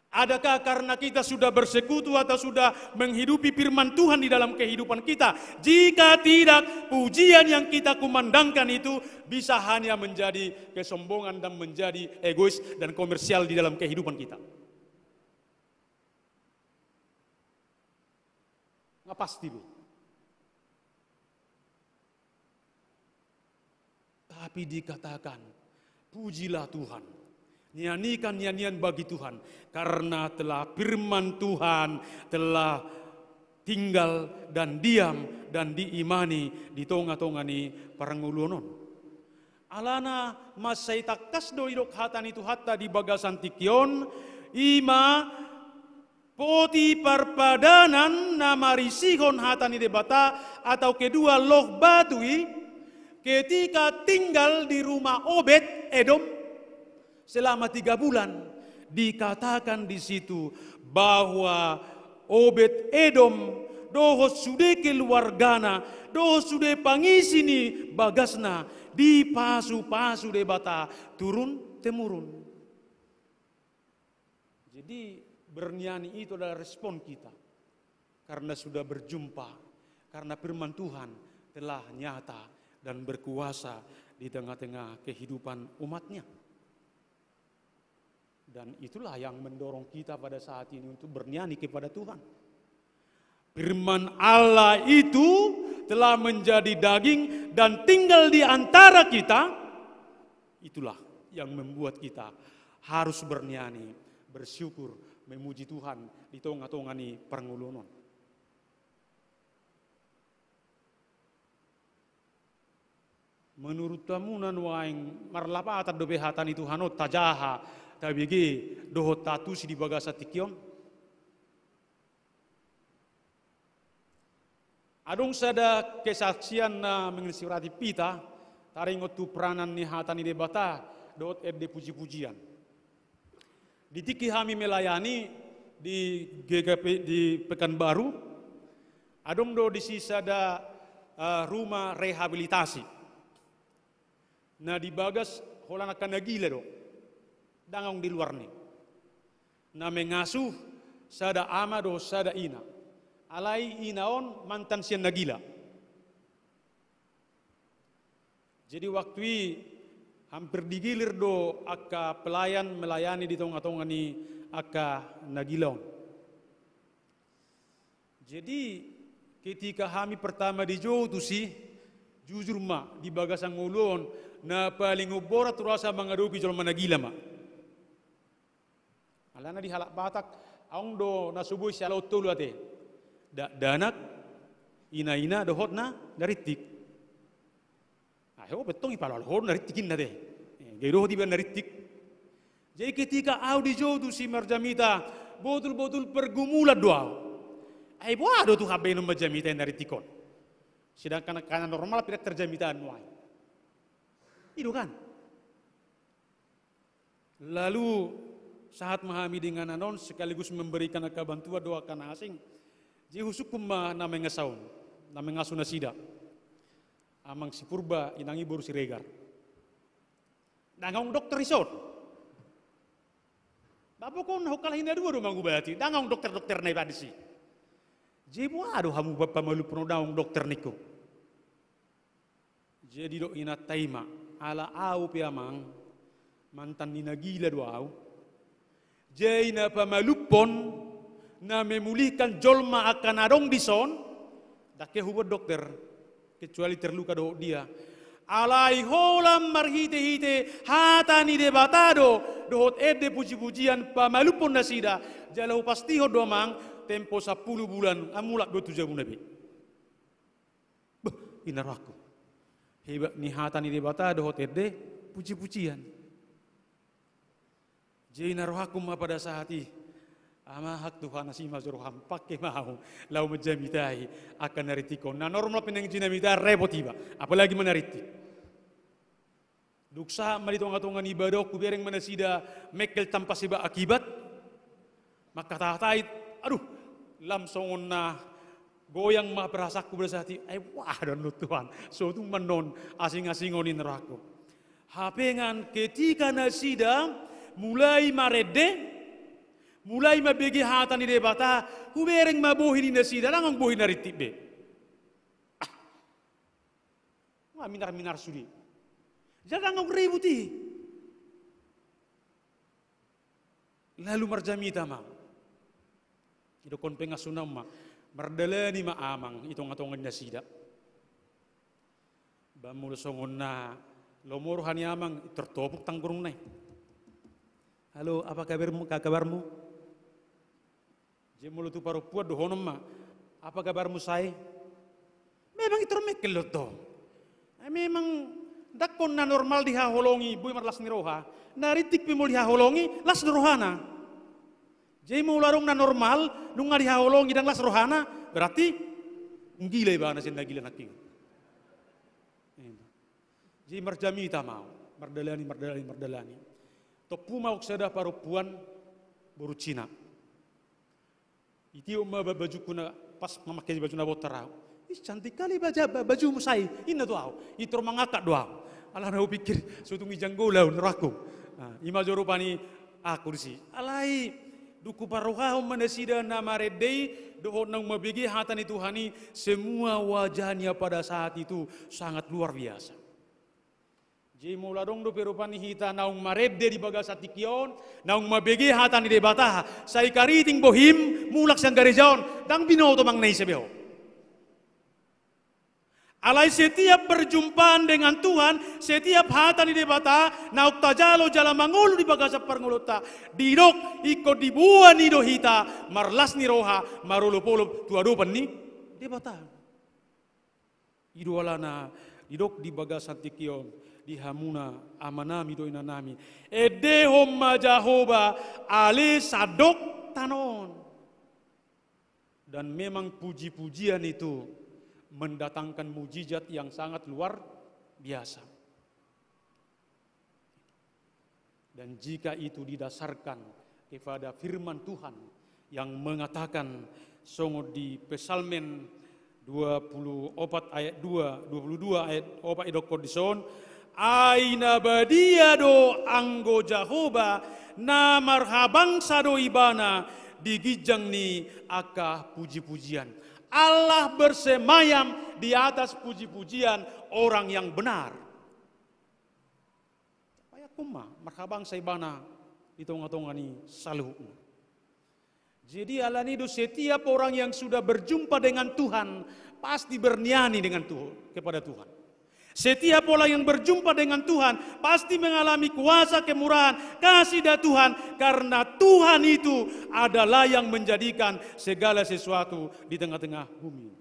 Adakah karena kita sudah bersekutu atau sudah menghidupi firman Tuhan di dalam kehidupan kita? Jika tidak, pujian yang kita kumandangkan itu bisa hanya menjadi kesombongan dan menjadi egois dan komersial di dalam kehidupan kita. Nggak pasti, Bu. Tapi dikatakan, pujilah Tuhan. Nyanyikan nyanyian bagi Tuhan. Karena telah firman Tuhan telah tinggal dan diam dan diimani di tonga-tonga ni parngoluon on. Alana mansai tangkas do didok hata ni Tuhanta di bagasan tingki on, i ma poti parpadanan na marisihon hata ni Debata, atau kedua loh batu i, ketika tinggal di rumah Obed Edom selama tiga bulan, dikatakan di situ bahwa Obed Edom dohot sude keluargana dohot sude pangisi ni bagasna dipasu-pasu Debata turun temurun. Jadi, bernyanyi itu adalah respon kita karena sudah berjumpa, karena firman Tuhan telah nyata dan berkuasa di tengah-tengah kehidupan umat-Nya. Dan itulah yang mendorong kita pada saat ini untuk bernyanyi kepada Tuhan. Firman Allah itu telah menjadi daging dan tinggal di antara kita, itulah yang membuat kita harus berniani bersyukur, memuji Tuhan di tonga-tonga ni parngoluon on. Menurut hamu na nuaeng marlapatan dope hata ni Tuhan on tajaha, tabege, dohot taantusi di bagasan tingki on? Adong sada kesaksian na menginspirasi hita, taringot tu peranan ni hata ni Debata dohot ende puji-pujian. Di tingki hami melayani di G K P di Pekanbaru, adong do disi sada, eh, rumah rehabilitasi. Na di bagas holan angka na gila do. Ndang adong di luar ni. Na mengasuh sada ama dohot sada ina. Alai ina on mantan sian na gila. Jadi waktu i hampir digilir do angka pelayan melayani di tonga-tonga ni angka na gila on. Jadi ketika hami pertama dijou tusi, jujur ma, di bagasan ngolu on, na paling umborat rasa mangadopi jolma na gila ma. Alana di halak Batak, adong do na so boi sialaon tolu ate. Dakdanak, ina-ina, dohot na, na rintik. Ai ho pe tong ipalalo ho na rintik inna te. Eh, gabe dohot iba na rintik. Jadi ketika au dijou tusi marjamita, botul-botul pergumulan do au. Ai boha do tu habaenon marjamita na rintik on. Sedangkan angka na normal pe ndang tarjamita nuaeng. I do kan? Lalu sahat ma hami di inganan on sekaligus memberikan angka bantuan do angka na asing. Jadi husungkun ma na mengasuh on, na mengasuh nasida. Amang si Purba, inang i boru Siregar. Ndang adong dokter dison. Bapakon hongkal hina dua do mangubati, ndang adong dokter-dokter na iba disi. Jadi boha do hamu pamalumhon ndang adong dokter ningku. Jadi didok inanta i ma, ala au pe amang, mantan ni na gila do au. Jadi na pamalumhon, na memulihkan jolma angka na adong dison, ndang hea huboan dokter, kecuali terluka dohot dia. Alai holan marhite-hite hata ni Debata do, dohot ende puji-pujian pamalumhon nasida, jala hupastihon do amang, tempo sampulu bulan, ndang mulak do tu jabuna be. Beh, inna rohangku. Hebat ni hata ni Debata dohot ende puji-pujian. Jadi inna rohangku ma pada saat i, amang Tuhan, asi ma joroham, pangke ma au laho manjamitai angka na rintik on. Na normal pe naeng jinamita repot iba, apalagi ma na rintik. Dung sahat ma di tonga-tonga ni ibadah on, hubereng ma nasida mengkel tanpa sebab akibat. Mangkatahon, aduh, lam songon na goyang ma perasaanku pada saat i, ai boha do annon Tuhan, so tung ma annon asing-asing on, inna rohangku. Hape nang ketika nasida mulai marende, mulai mambege hata ni Debata, hubereng ma bohi ni nasida, ndang adong bohi na rintik be. Nga minar-minar sude. Jala ndang adong ribut i. Lalu marjamita ma. Didokkon pengasuhna ma. Mardalani ma amang i tonga-tonga ni nasida. Ba molo songon na lomo roha ni amang, tertopuk tanggurungna i. Halo, apa kabarmu, ka-, kabarmu? Jadi molo tu parompuan dohonon ma, apa kabarmu, say? Memang i tor mengkel do tong. Ai memang ndang on na normal dihaholongi boi marlas ni roha. Na rintik pe molo dihaholongi, las do rohana. Jadi molo adong na normal, nunga dihaholongi ndang las rohana, berarti nggila ibana sian na gila nangkin. Jadi marjamita ma au, mardalani, mardalani, mardalani. Tompu ma au sada parompuan boru Cina. Itiop ma ba-, bajungku na pas mamake baju na bontar au. Ih, cantik kali baja-, ba-, bajumu, say, inna tu au. I tor mangangkat do au. Alana hupikir, so tung i janggola au, rohangku. Nah, i ma jo rupani aku disi. Alai, dung huparrohahon ma nasida na marende i, dohot naung mambege hata ni Tuhan i, semua wajahnya pada saat itu sangat luar biasa. Jadi molo adong dope rupani hita naung marende di bagasan tingki on, naung mambege hata ni Debata, sai kariting bohim, mulak sian gareja on, ndang binoto manang na ise be ho. Alai setiap perjumpaan dengan Tuhan, setiap hata ni Debata, naung tajalo jala mangolu di bagasan parngoluonta, didok ingkon diboan i do hita, marlas ni roha, marolopolop tu adopan ni Debata. I do alana didok di bagasan tingki on, di hamuna amanami dohot inanami, endehon ma Jahowa ale sandok tano on. Dan memang puji-pujian itu mendatangkan mujizat yang sangat luar biasa. Dan jika itu didasarkan kepada firman Tuhan yang mengatakan, songon di Psalmen dua puluh opat ayat dua, dua puluh dua ayat opat, idokkon dison, ai na badia do anggo Jahowa, na marhabangsa do Ibana di ginjang ni angka puji-pujian. Allah bersemayam di atas puji-pujian orang yang benar. Bayangkon ma, marhabangsa Ibana di tonga-tonga ni saluhutna. Jadi alani do setiap orang yang sudah berjumpa dengan Tuhan pasti berniani dengan Tuhan, kepada Tuhan. Setiap orang yang berjumpa dengan Tuhan pasti mengalami kuasa, kemurahan, kasih dari Tuhan, karena Tuhan itu adalah yang menjadikan segala sesuatu di tengah-tengah bumi.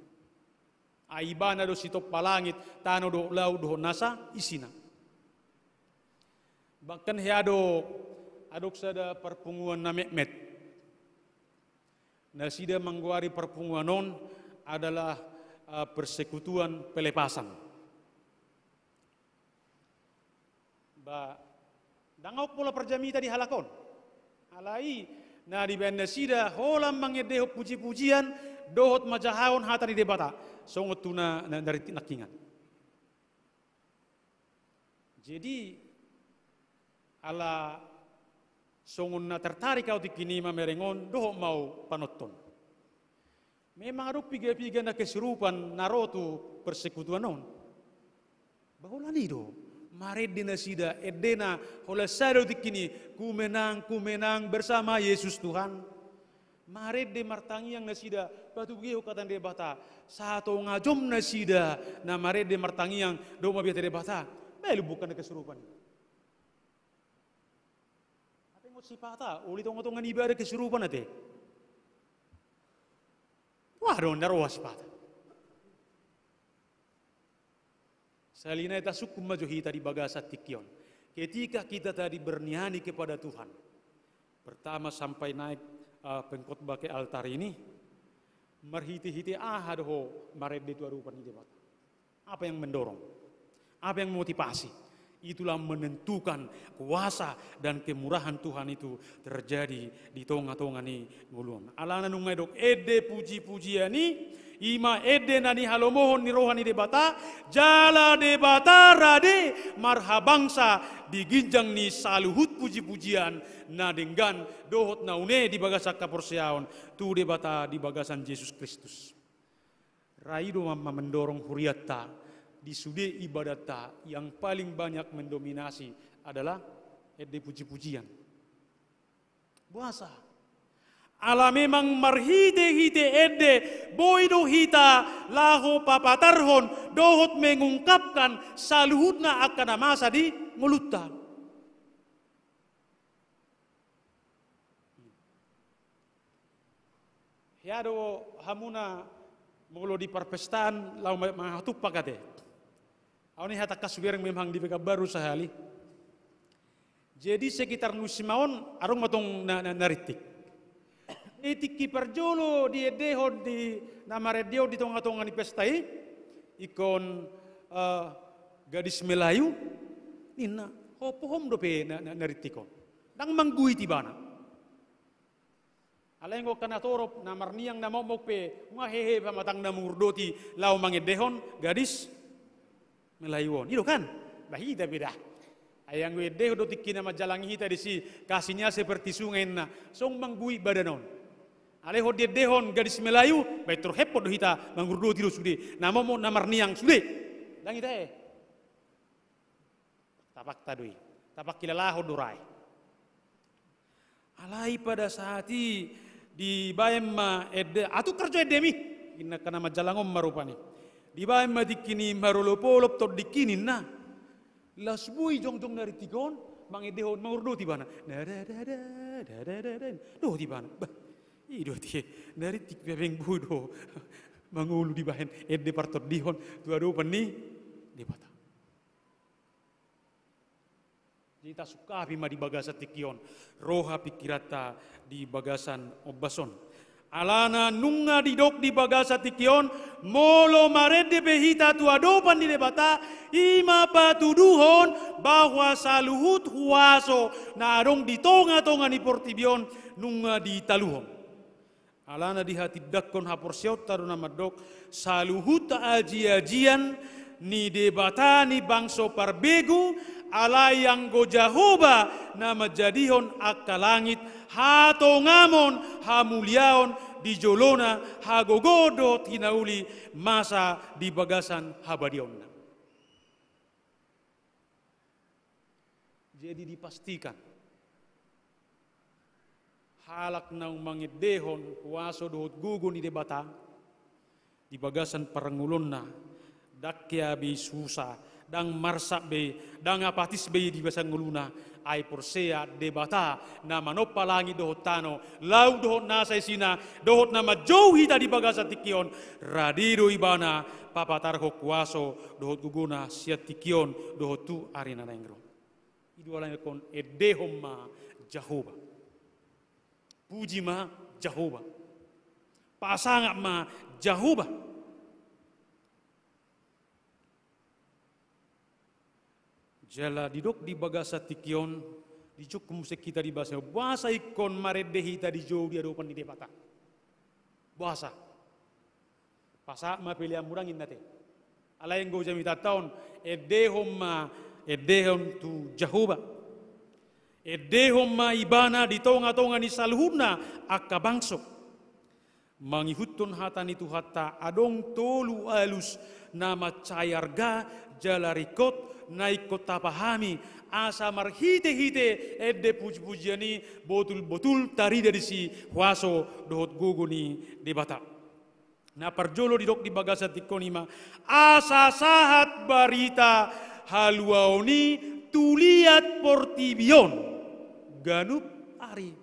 Ai Ibana do sitompa langit, tano dohot laut dohot nasa isina. Bahkan hea do, adong sada parpunguan na metmet. Nasida manggoari parpunguan on adalah, eh, persekutuan pelepasan. Ba, ndang aut pola parjamita di halak on. Alai na dibaen nasida holan mangendehon puji-pujian dohot manjahahon hata ni Debata, songon tu na, na, na rintik nangkingan. Jadi ala songon na tertarik ahu tingki ni mamereng on, dohot ma ahu panonton. Memang adong piga-piga na kesurupan na ro tu persekutuan on. Ba holan i do marende nasida, endena holan sada do tingki ni, "Ku menang, ku menang bersama Yesus Tuhan." Marende martangiang nasida, patugihon hata ni Debata. Satonga jom nasida na marende martangiang dohot mambiar hata ni Debata, baen bukan na kesurupan i. Hape ngot sipata, uli tonga-tonga ni ibadah kesurupan ate. Wah, dong, nda roha sipata. Sahali nai tasungkun ma jo hita di bagasan tingki on. Ketika kita tadi berniani kepada Tuhan, pertama sampai naik, eh, pengkhotbah ke altar ini, marhite-hite aha do ho marende tu adopan ni Debata? Apa yang mendorong? Apa yang memotivasi? Itulah menentukan kuasa dan kemurahan Tuhan itu terjadi di tonga-tonga ni ngolu on. Alana nunga didok ende puji-pujian i, i ma ende na nihalomohon ni roha ni Debata, jala Debata rade marhabangsa di ginjang ni saluhut puji-pujian na denggan dohot na une di bagasan haporseaon tu Debata di bagasan Jesus Kristus. Ra i do ma-, ma-, mendorong hurianta di sude ibadatta yang paling banyak mendominasi adalah ende puji-pujian. Boasa? Ala memang marhite-hite ende boi do hita laho papatarhon dohot mengungkapkan saluhutna angka na masa di ngolunta. Hea do hamuna molo di parpestaan laho ma-, mangahatumpak ate. Ahu ni hatangkas hubereng memang di Pekanbaru sahali. Jadi sekitar Nuaeng on adong ma tong na, na, na rintik. Di tingki parjolo diendehon di na marende on di tonga-tonga ni pesta i, ingkon, eh, gadis Melayu, ninna, hompu hom dope na, na, na rintik on. Ndang mangguit ibana. Alai anggo angka na torop, na marniang, na mokmok pe, nunga hehe pamatangna mangurdoti laho mangendehon gadis Melayu on. I do kan? Bah, hita pe da. Ai anggo endehon do tingki na manjalangi hita disi, kasihnya seperti sungai na, songon mangguit badan on. Alai hot diendehon gadis Melayu, baen torop hepot do hita mangurdoti do sude. Na mokmok, na marniang sude. Ndang hita, eh. Tapakta do i. Tapak hilalahon do ra i. Alai pada saat i dibaen ma ende, "Ah, tung kerjo endemi." Inna angka na manjalang on ma rupani. Dibaen ma tingki ni marolopolop tondingki ninna. Laos boi jongjong na rintik on, mangendehon, mangurdot ibana. Na da da da, da da da da. Dohot ibana. Bah, i do ate, na rintik pe boi do mangolu dibaen ende partondihon tu adopan ni Debata. Jadi tasungkapi ma di bagasan tingki on roha pingkiranta di bagasan ombas on. Alana nunga didok di bagasan tingki on, molo marende pe hita tu adopan ni Debata, i ma patuduhon bahwa saluhut huaso na adong di tongatonga ni portibi on nunga ditaluhon. Alana dihatindangkon haporseaonta do na mandok, saluhut ajiajian ni Debata ni bangso parbegu, alai anggo Jahowa na manjadihon angka langit, hatongamon, hamuliaon di jolona, hagogoon dohot hinauli masa di bagasan habadiaonna. Jadi dipastikan, halak naung mangendehon huaso dohot gogo ni Debata di bagasan parngoluonna, ndang hea be susa, ndang marsak be, ndang apatis be di bagasan ngoluna, ai porsea Debata na manompa langit dohot tano, laut dohot nasa isina, dohot na manjou hita di bagasan tingki on, rade do ibana papatarhon huaso dohot gogona sian tingki on dohot tu ari na naeng ro. I do alani ingkon endehon ma Jahowa. Puji ma Jahowa. Pasangap ma Jahowa. Jala didok di bagasan tingki on, dijou muse hita di bagasan, boasa ingkon marende hita dijou di adopan ni Debata. Boasa? Pasahat ma pelean murang inna ate. Alai anggo jamitanta on, endehon ma, endehon tu Jahowa. Endehon ma ibana di tongatonga ni saluhutna angka bangso. Mangihuthon hata ni Tuhanta adong tolu alus na mansai arga jala ringkot na ingkon tapahami asa marhitehite ende pujipujian i botulbotul tarida disi huaso dohot gogo ni Debata. Na parjolo didok di bagasan tingki on i ma, asa sahat barita haluaon i tu liat portibi on ganup ari.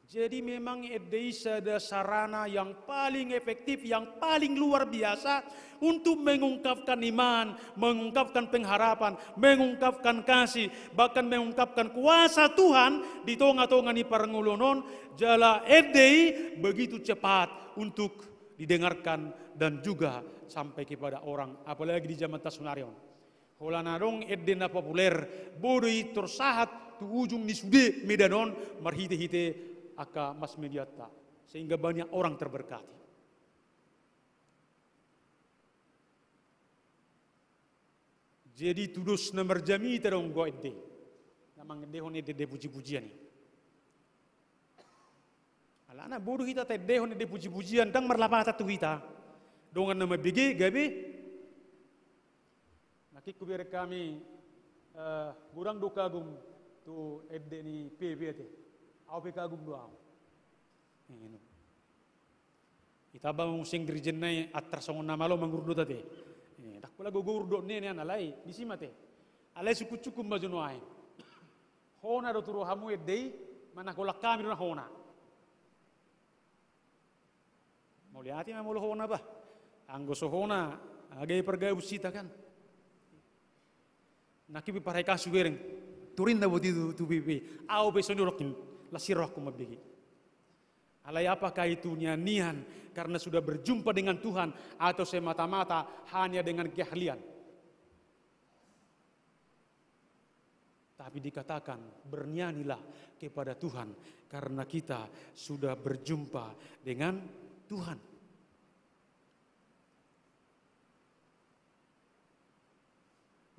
Jadi memang ende i sada sarana yang paling efektif, yang paling luar biasa untuk mengungkapkan iman, mengungkapkan pengharapan, mengungkapkan kasih, bahkan mengungkapkan kuasa Tuhan di tongatonga ni parngoluon on, jala ende i begitu cepat untuk didengarkan dan juga sampai kepada orang, apalagi di zaman tasunari on. Holan adong ende na populer, bodo i tor sahat tu ujung ni sude Medan on marhitehite angka mass medianta, sehingga banyak orang terberkati. Jadi tudos na marjamita do anggo ende, na mangendehon ende-ende pujipujian i. Alana bodo hita taendehon ende pujipujian, ndang marlapatan tu hita. Dongan na mambege gabe. Nangkin hubereng hami, eh, godang do kagum tu ende ni P P ate. Au pe kagum do au. Eno. Itaba muse gereja na i antar songon na malo mangurdot ate. Eh, ndang pola gogo urdot ni nian alai disi ma ate. Alai sungkunsungkun ma jo nuaeng. Hona do tu rohamu ende i, manang holan hami do na hona. Mauliate ma molo hona bah. Anggo so hona, aga i pargabus hita kan. Nangkin pe parhai kasus hubereng. Turin na boti tu, tu P P. Au pe songon i rohangku, las i rohangku mambege. Alai apakah itu nian-nian karena sudah berjumpa dengan Tuhan atau semata-mata hanya dengan keahlian? Tapi dikatakan, bernianilah kepada Tuhan karena kita sudah berjumpa dengan Tuhan.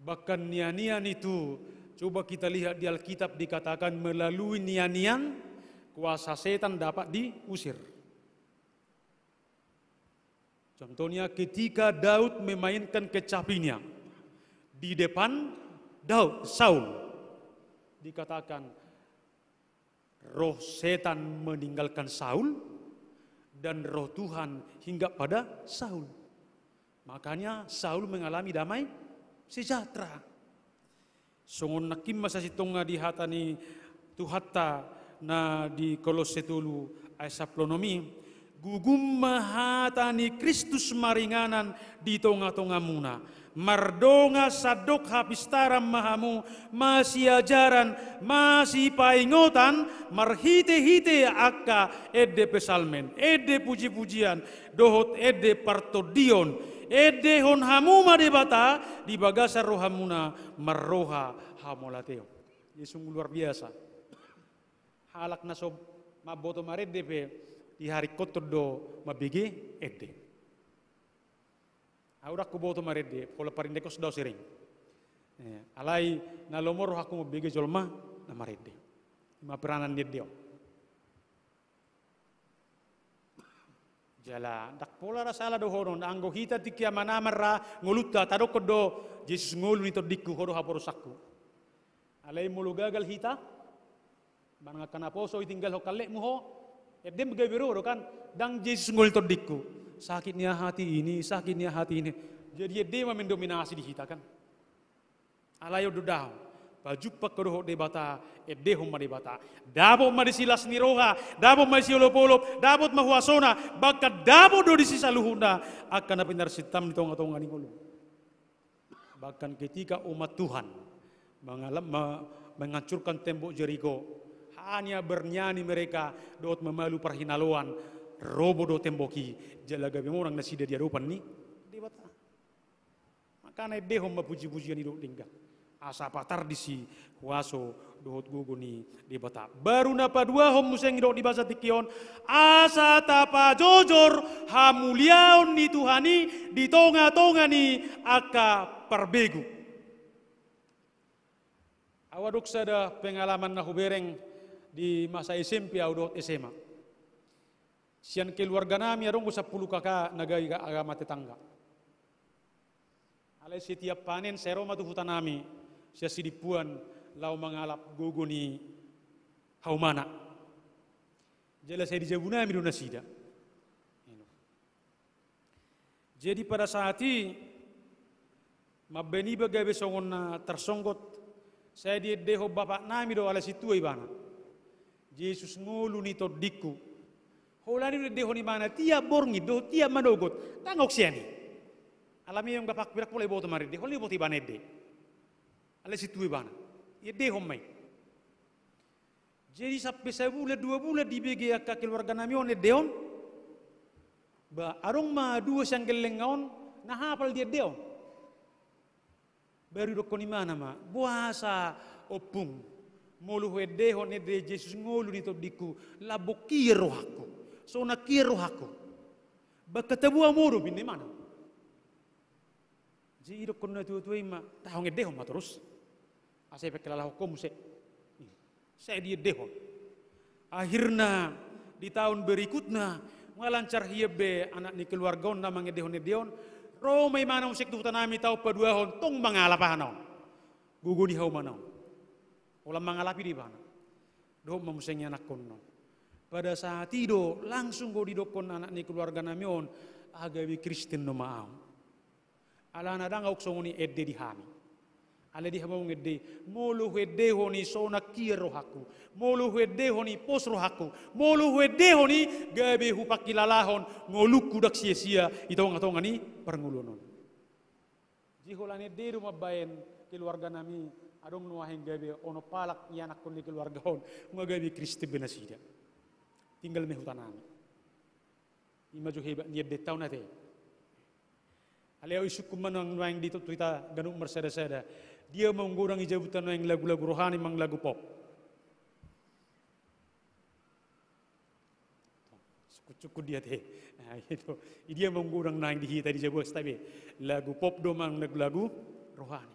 Bahkan nian-nian itu, coba kita lihat di Alkitab, dikatakan melalui nian-nian, kuasa setan dapat diusir. Contohnya ketika Daud memainkan kecapinya di depan Daud, Saul. Dikatakan roh setan meninggalkan Saul dan roh Tuhan hinggap pada Saul. Makanya Saul mengalami damai sejahtera. Songon nangkin ma sasintongna di hata ni Tuhanta na di Kolosse tolu ayat sampulu onom i, gugum ma hata ni Kristus maringanan di tonga-tongamuna. Mardongan sandok hapistaran ma hamu, masiajaran, masipaingotan, marhite-hite angka ende psalmen, ende puji-pujian, dohot ende partondion. Endehon hamu ma Debata di bagasan rohamuna marroha hamauliateon. Ia sungguh luar biasa. Halak na so mamboto marende pe diharingkothon do mambege ende. Ahu ndang huboto marende, pola parindekhon do ahu sering. Eh, alai na lomo rohangku mambege jolma na marende. Ima peranan ni ende on. Jala ndang pola ra sala dohonon, anggo hita tingki aman-aman ra ngolunta, tadokkon do, Jesus ngolu ni tondingku, ho do haporusangku. Alai molo gagal hita, manang angka naposo i tinggalhon hallakmu ho, endem gabe ro do kan, ndang Jesus ngolu ni tondingku. Sakitnya hati ini, sakitnya hati ini. Jadi ende ma mendominasi di hita kan. Alai on do daong, pajumpang ho dohot Debata, endehon ma Debata. Dapot ma disi las ni roha, dapot ma disi olop-olop, dapot ma huasona, bahkan dapot do disi saluhutna angka na pinarsinta di tonga-tonga ni ngolu. Bahkan ketika umat Tuhan mengalap, me-, menghancurkan tembok Jeriko, hanya bernyanyi mereka dohot mamalu parhinaloan, robo do tembok i, jala gabe monang nasida di adopan ni Debata. Makana endehon ma puji-pujian i dohot denggan. Asa patar disi huaso dohot gogo ni Debata. Baru na paduahon muse i dohot di bagasan tingki on, asa tapajojor hamuliaon ni Tuhan i di tonga-tonga ni angka parbegu. Ahu adong sada pengalaman na hubereng di masa S M P ahu dohot S M A. Sian keluarga nami adong do sampulu K K na gabe agama tetangga. Alai setiap panen sai ro ma tu huta nami, sian Sidimpuan laho mangalap gogo ni haumana. Jala sai di jabu nami do nasida. Jadi pada saat i, mambaen iba gabe songon na tarsonggot, sai diendehon bapak nami do, alai sintua ibana. Jesus ngolu ni tondingku. Holan i do diendehon ibana, tiap borngin do, tiap manogot, tangok sian i. Alai memang bapakku ndang pola diboto marende, holan diboto ibana ende. Alai sintua ibana, diendehon ma i. Jadi sampe sabulan dua bulan dibege angka keluarga nami on ende on. Ba, adong ma dua sian gellengna on na hapal di ende on. Baru didokkon ibana ma, boasa ompung, molo huendehon ende Jesus ngolu ni tondingku, lambok hian rohangku, sonang hian rohangku. Bahkan tabo hamu do, ninna ibana. Jadi didokkon na tua-tua i ma, tangok endehon ma torus. Asa dipakilalahon ho muse. Sai diendehon. Akhirna di taon berikutna, nga lancar hian be anak ni keluarga on na mangendehon ende on. Ro ma ibana muse tu huta nami taon paduahon, tong mangalap aha na on. Gogo ni haumana on. Holan mangalap i do ibana. Dohot ma muse i anakkon on. Pada saat i do langsung do didokkon anak ni keluarga nami on, ah, gabe Kristen do ma ahu. Alana ndang ahu songon i ende di hami. Alai di hamu ende, molo huendehon i sonang hian rohangku, molo huendehon i pos rohangku, molo huendehon i gabe hupakilalahon ngolungku ndang sia-sia i tonga-tonga ni parngoluon on. Jadi holan ende do mambaen keluarga nami, adong nuaeng gabe onom halak i anakkon ni keluarga on, nga gabe Kristen be nasida. Tinggal ma i huta nami. Ima jo hebat ni endenta on ate. Alai ahu isungkun ma nuaeng di tontu hita ganup marsada-sada. Dia ma umgodang i jabunta nuaeng lagu-lagu rohani manang lagu pop. Sungkun-sungkun dia ate. Nah, itu. Dia ma umgodang nuaeng di hita di jabu asta be. Lagu pop do manang lagu-lagu rohani.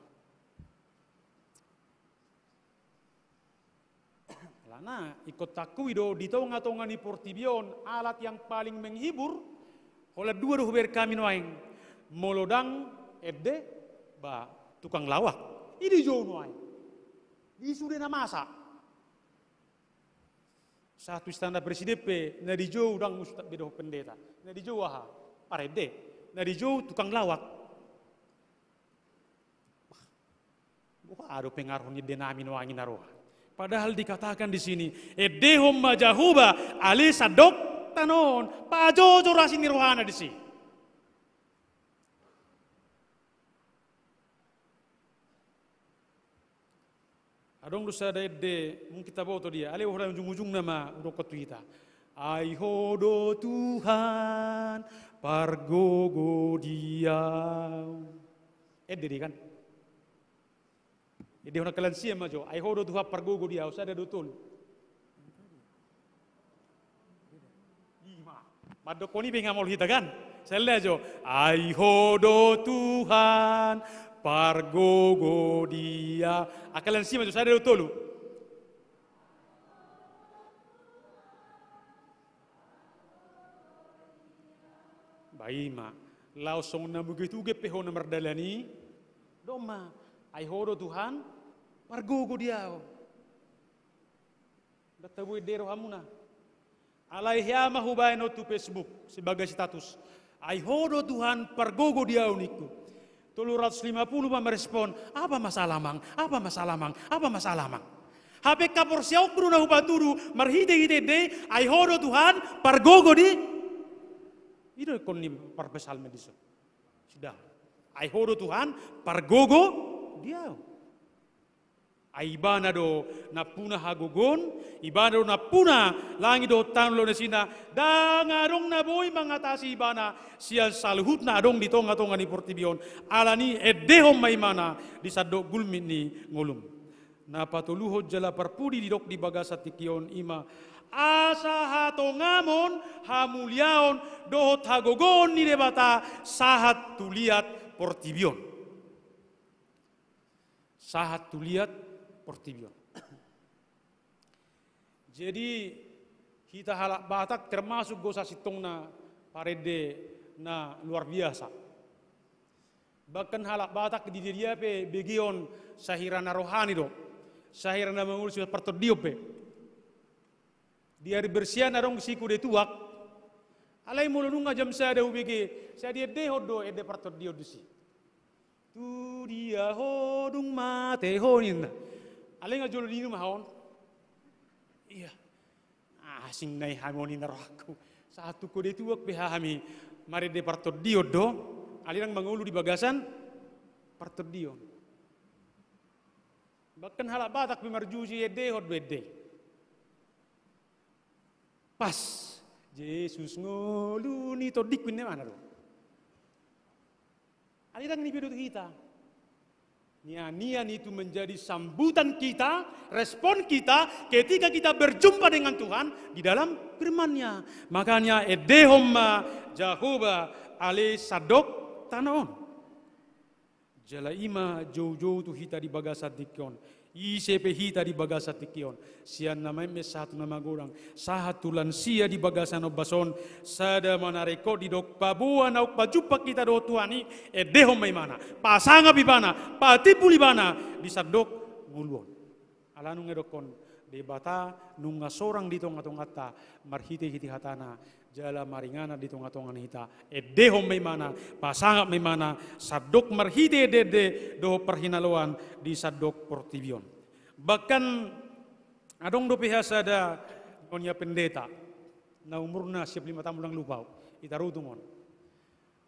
Alana ingkon taakui do di tonga-tonga ni portibi on, alat yang paling menghibur, holan dua do hubereng hami nuaeng. Molo ndang ende, ba, tukang lawak. I dijou nuaeng. Di sude na masa. Sahat tu istana presiden pe na dijou ndang musu be dohot pendeta. Na dijou aha? Parende. Na dijou tukang lawak. Boha do pengaruh ni ende nami nuaeng i na roha. Padahal dikatakan di sini, endehon ma Jahowa ale sandok tano on. Pajojor asi ni rohana disi. Adong do sada ende, mungkin taboto dia, alai hona ujung-ujungna ma hudokkon tu hita. Ai Ho do Tuhan, pargogo di ahu. Ende dia kan? Ende hona kalansia ma jo, ai Ho do Tuhan pargogo di ahu, sada do tolu. Lima. Mandokkon i pe nga molo hita kan? Sella jo. Ai Ho do Tuhan, pargogo di ahu. Angka lansia ma jo, sada do tolu. Ba i ma. Laos songon na muget-uget pe ho na mardalan i. Domma. Ai Ho do Tuhan, pargogo di ahu. Ndang tabo ende rohamuna. Alai hea ma hubaen on tu Facebook, sebagai status. Ai Ho do Tuhan pargogo di ahu ningku. Tolu ratus lima puluh ma marespon, apa masalah amang, apa masalah amang, apa masalah amang. Hape haporseaonku do na hupatudu, marhite-hite ende, ai Ho do Tuhan pargogo di. I do ingkon ni parpsalmen dison. Sudah. Ai Ho do Tuhan pargogo di ahu. Ai Ibana do nampuna hagogoon, Ibana do nampuna langit dohot tano, laho nasida ndang adong na boi mangatasi Ibana sian saluhutna adong di tonga-tonga ni portibi on. Alani endehon ma Ibana di sandok gulmit ni ngolum. Na patoluhon jala parpudi didok di bagasan tingki on i ma asa hatongamon, hamuliaon dohot hagogoon ni Debata sahat tu liat portibi on. Sahat tu liat portibi on. Jadi hita halak Batak termasuk do sasintongna parende na luar biasa. Bahkan halak Batak di dia-dia pe begeon sahira na rohani do, sahira na mangolu sian partondion pe. Di ari bersian adong si kude tuak. Alai molo nunga jam sada hubege, sai diendehon do ende partondion disi. Tu dia ho dung mate ho ninna. Alai nga jolo diinum aha on. Iya. Asing nai hami on ninna rohangku. Sahat tu kude tuak pe hami marende partondion do. Alai ndang mangolu di bagasan partondion. Bahkan halak Batak pe marjuji endehon do ende. Pas Jesus ngolu ni tondingku ninna, mana do. Alai ndang nipe do tu hita. Nian-nian itu menjadi sambutan kita, respon kita ketika kita berjumpa dengan Tuhan di dalam firman-Nya. Makanya endehon ma Jahowa ale sandok tano on. Jala i ma jou-jou tu hita di bagasan tingki on. Ise pe hita di bagasan tingki on. Sian na maen sahat tu na magodang. Sahat tu lansia di bagasan ombas on. Sada ma na ringkot didok, paboa naung pajumpang hita dohot Tuhan i, endehon ma Ibana. Pasangap Ibana. Patimbul Ibana. Di sandok ngolu on. Ala nunga didokkon Debata nunga sorang di tonga-tonganta marhite-hite hata-Na, jala maringanan di tonga-tonga ni hita. Endehon ma Ibana, pasangap ma Ibana, sandok marhite ende-ende dohot parhinaloan di sandok portibi on. Bahkan adong dope hea sada, ngon ia pendeta, na umurna siap lima taon, ndang lupa au, i Tarutung on.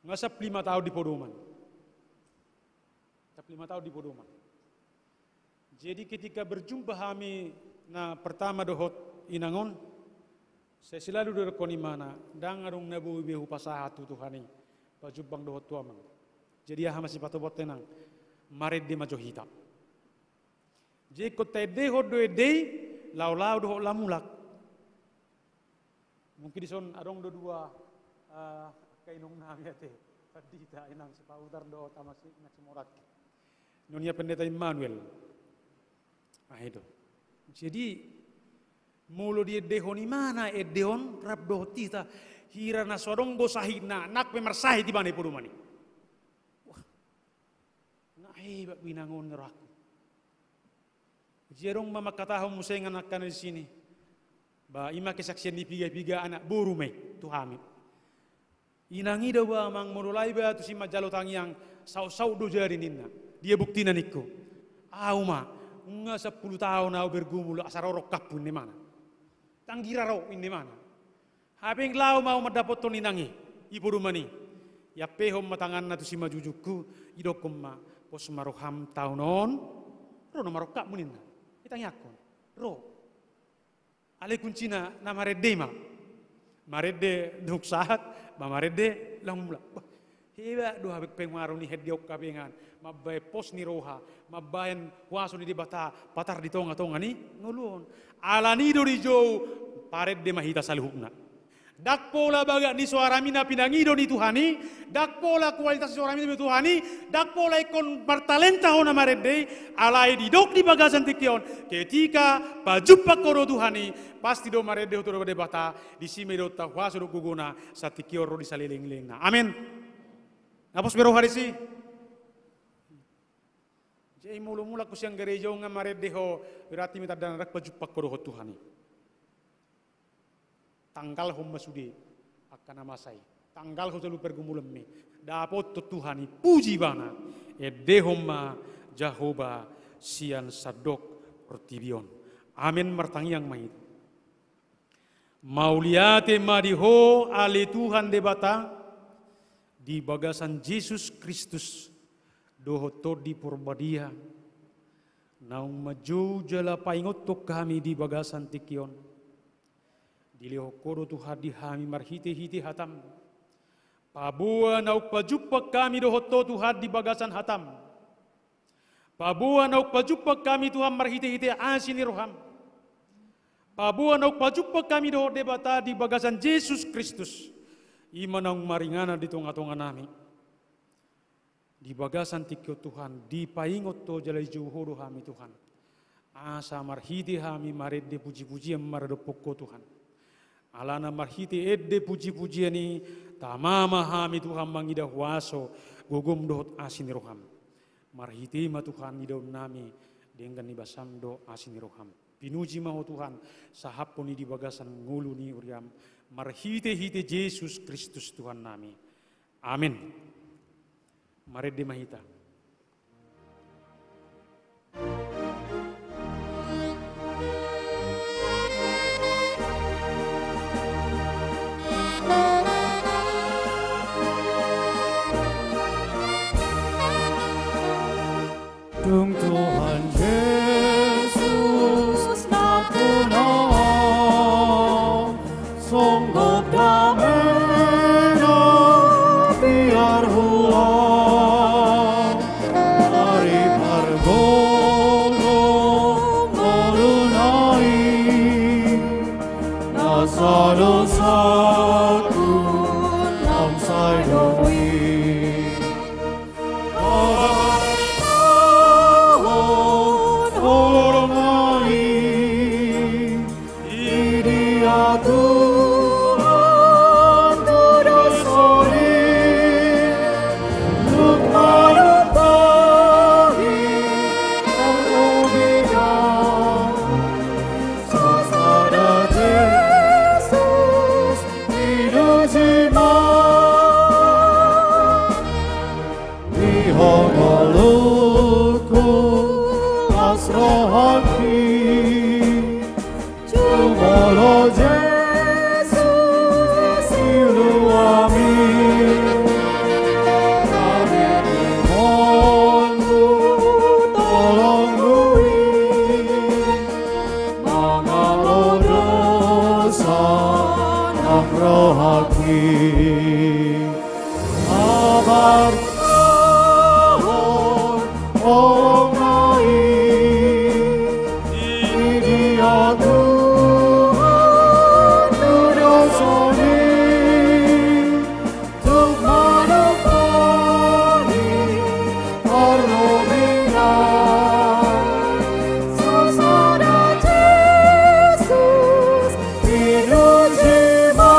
Nga siap lima taon di podoman. Siap lima taon di podoman. Jadi ketika berjumpa hami na pertama dohot inang on, sai selalu didokkon ibana, ndang adong na boi be hupasahat tu Tuhan i, pajumpang dohot tu amang. Jadi aha ma sipatopot inang, marende ma jo hita. Jadi ingkon taendehon do ende i, laho-laho dohot lamulak. Mungkin dison adong do dua, eh, angka inong nami ate, pandita inang Sipahutar dohot ama si, inang Simorakke. Ngon ia pendeta Immanuel. Ah, i do. Jadi molo diendehon ibana ende on rap dohot hita, hira na so adong do sahitna, nang pe marsahit ibana i podoman i. Wah. Nga hebat do inang on ni rohangku. Jadi adong ma mangkatahon muse inganan angka na di sini. Ba, i ma kesaksian ni piga-piga anak boru ma i tu hami. Inang i do ba, amang, molo lae ba tusi manjalo tangiang, saut-saut do jadi ninna. Dia buktina ningku? Au ma, nunga sampulu taon au bergumul, asa ro rongkapku inna imana. Ndang gira ro inna imana. Hape laho ma au mandapothon inang i, i podoman i. Iampehon ma tanganna tu simanjujungku, idokhon ma, pos ma roham taon on, ro nama rongkapmu ninna. Itangiangkon, ro. Alai kuncina na marende i ma. Marende dung sahat, ba marende laho mulak. Bah, hebat do hape pengaruh ni hende on hape inganan. Mambahen pos ni roha, mambahen huaso ni Debata, patar di tonga-tonga ni ngolu on. Alani i do dijou, parende ma hita saluhutna. Ndang pola bagak ni soarami na pinangido ni Tuhan i, ndang pola kualitas ni soarami na pinangido ni Tuhan i, ndang pola ingkon martalenta ho na marende i, alai didok di bagasan tingki on, ketika pajumpang ho dohot Tuhan i, pasti do marende ho tu Debata, disi ma didok huaso dohot gogona, satingki on ro di salelenglelengna. Amen. Na pos be roha disi. Jadi molo mulak ho sian gareja on nga marende ho, berarti ma tanda na ndang pajumpang ho dohot Tuhan i. Tanggalhon ma sude angka na masa i. Tanggalhon saluhut pergumulanmi. Dapothon Tuhan i, puji ibana. Endehon ma Jahowa sian sandok portibi on. Amen, martangiang ma hita. Mauliate ma di Ho ale Tuhan Debata, di bagasan Jesus Kristus, dohot Tondi Porbadia, naung manjou jala paingothon hami di bagasan tingki on. Dilehon Ho do Tuhan di hami marhitehite hataM. Paboa naung pajumpang hami dohot Ho Tuhan di bagasan hataM. Paboa naung pajumpang hami Tuhan marhitehite asi ni rohaM. Paboa naung pajumpang hami dohot Debata di bagasan Jesus Kristus. I ma naung maringanan di tongatonganami. Di bagasan tingki on Tuhan, dipaingot Ho jala dijou Ho do hami Tuhan. Asa marhite hami marende pujipujian maradophon Ho Tuhan. Alana marhite ende pujipujian i, tama ma hami Tuhan mangida huaso, gogom dohot asi ni rohaM. Marhite i ma Tuhan idaonnami, denggan ni basaM dohot asi ni rohaM. Pinuji ma Ho Tuhan, sahaphon i di bagasan ngolu ni huriaM, marhitehite Jesus Kristus Tuhannami. Amen. Marende ma hita. Dung Tuhan Jesus nampuna, songgop damena biar hulang, ari pargogom ngoluna i, na sadosahon naung sai do i. Di ho ngolungku, las rohangki, jumolo Jesus siluami. Amen. Dohononku tolong Ho i, mangalo dosa nang rohangki. Abar Tuhan, tolong Ho i, di dia Tuhan tu dosami, tung manupani parlobina, sasada Jesus pinuji ma.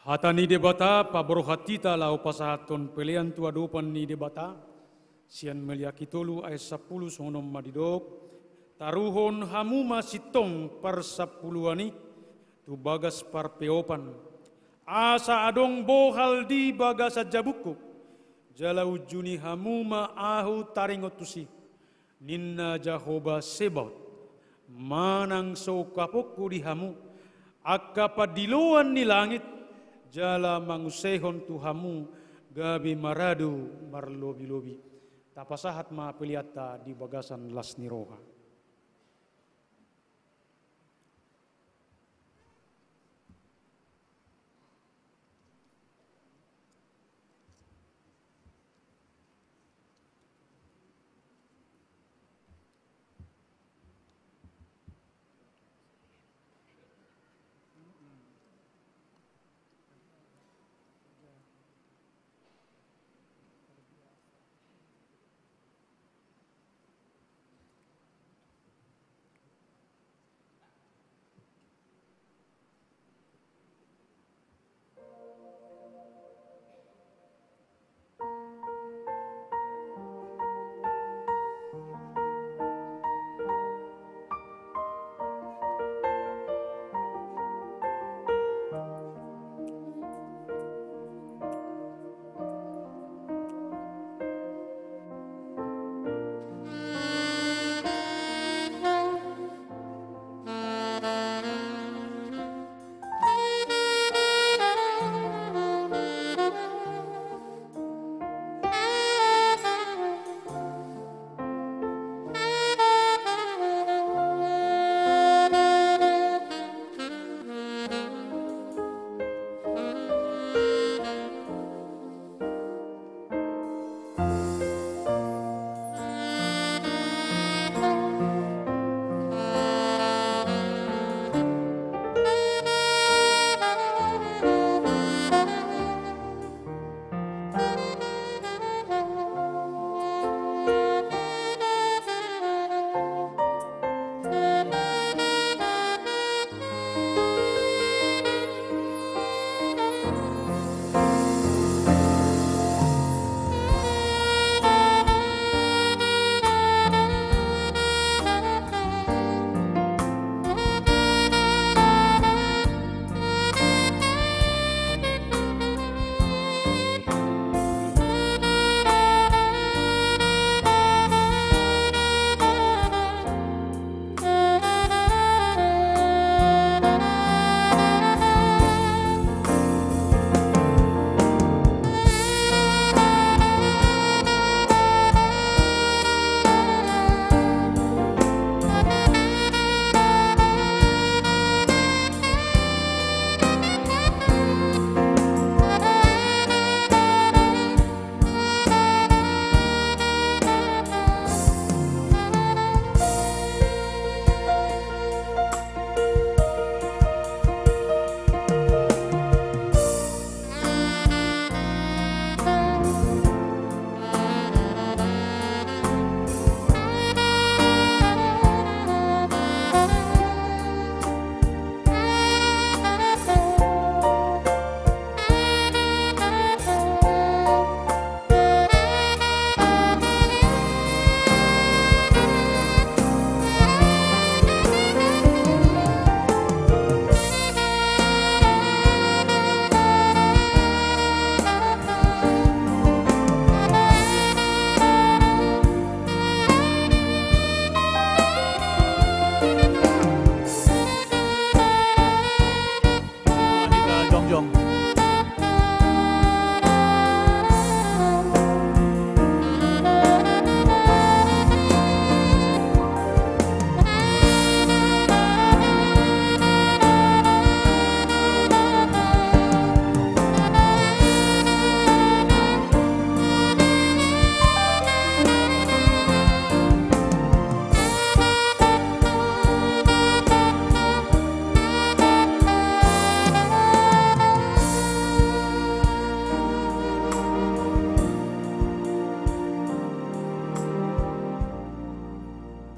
Hata ni Debata paborhat hita laho pasahathon pelean tu adopan ni Debata, Sian Maleaki tolu ayat sampulu songon on ma didok: Taruhon hamu ma sintong parsampuluan i tu bagas parpeopan, asa adong bohal di bagasan jabungku, jala unjuni hamu ma ahu taringot tusi, ninna Jahowa Sebaot, manang so ungkaponku di hamu angka pandiloan ni langit, jala mangunsehon tu hamu gabe maradu marlobilobi. Tapasahat ma peleanta di bagasan las ni roha.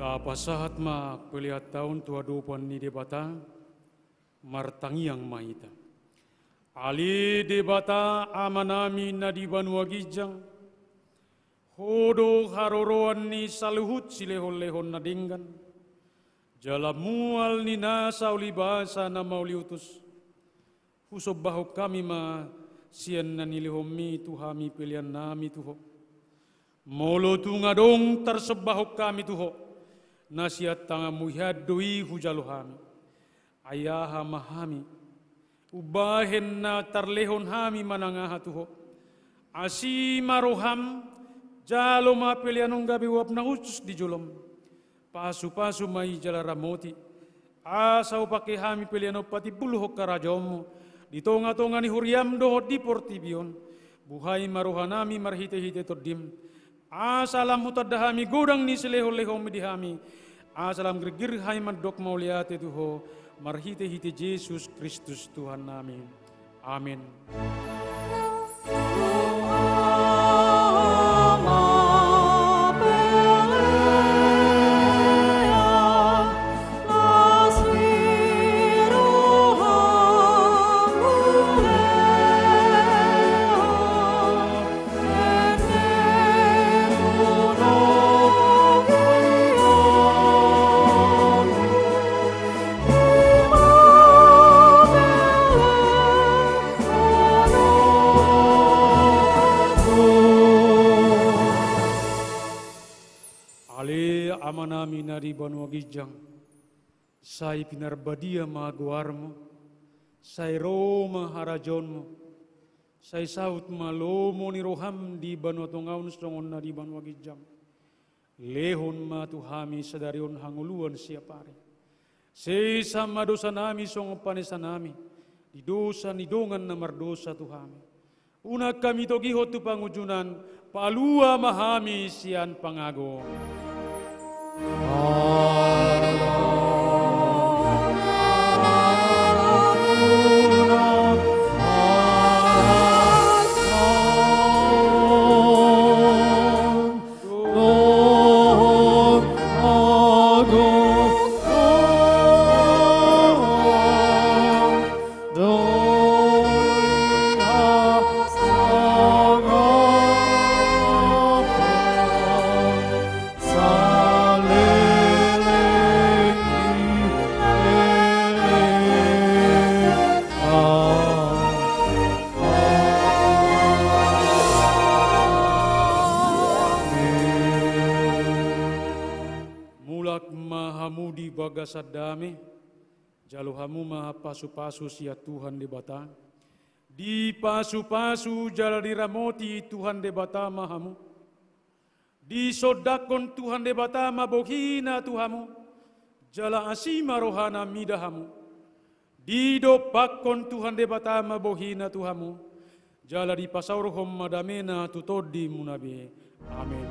Tapasahat ma peleanta on tu adopan ni Debata. Martangiang ma hita. Ale Debata Amanami na di banua ginjang, Ho do haroroan ni saluhut silehonlehon na denggan, jala mual ni nasa ulibasa na mauliutus. Husombahon hami ma sian na nilehonmi tu hami peleannami tu Ho. Molo tung adong tarsombahon hami tu Ho, na sian tanganmu hian do i hujalo hami. Ai aha ma hami umbahen na tarlehon hami manang aha tu Ho? Asi ma roham, jalo ma pelean on gabe uap na hushus di jolom. Pasupasu ma i jala ramoti, asa hupake hami pelean on patimbulhon harajaonmu di tongatonga ni huriam dohot di portibi on. Buhai ma rohanami marhitehite Tondim, asa lam hutanda hami godang ni silehonlehonmi di hami, asa lam girgir hami mandok mauliate tu Ho, marhitehite Jesus Kristus Tuhannami. Amen. Ale Amanami na di banua ginjang, sai pinarbadia ma goarmu, sai ro ma harajaonmu, sai saut ma lomo ni roham di banua tonga on songon na di banua ginjang. Lehon ma tu hami sadari on hangoluan siapari. Sesa ma dosanami songon panesanami di dosa ni dongan na mardosa tu hami. Unang hami togihon tu pangunjunan, palua ma hami sian pangago. Mulak ma hamu di bagasan dame, jalo hamu ma pasupasu sian Tuhan Debata. Dipasupasu jala diramoti Tuhan Debata ma hamu. Disondangkon Tuhan Debata ma bohina tu hamu, jala asi ma rohana mida hamu. Didompakkon Tuhan Debata ma bohina tu hamu, jala dipasaorhon ma damena tu tondimuna be. Amen.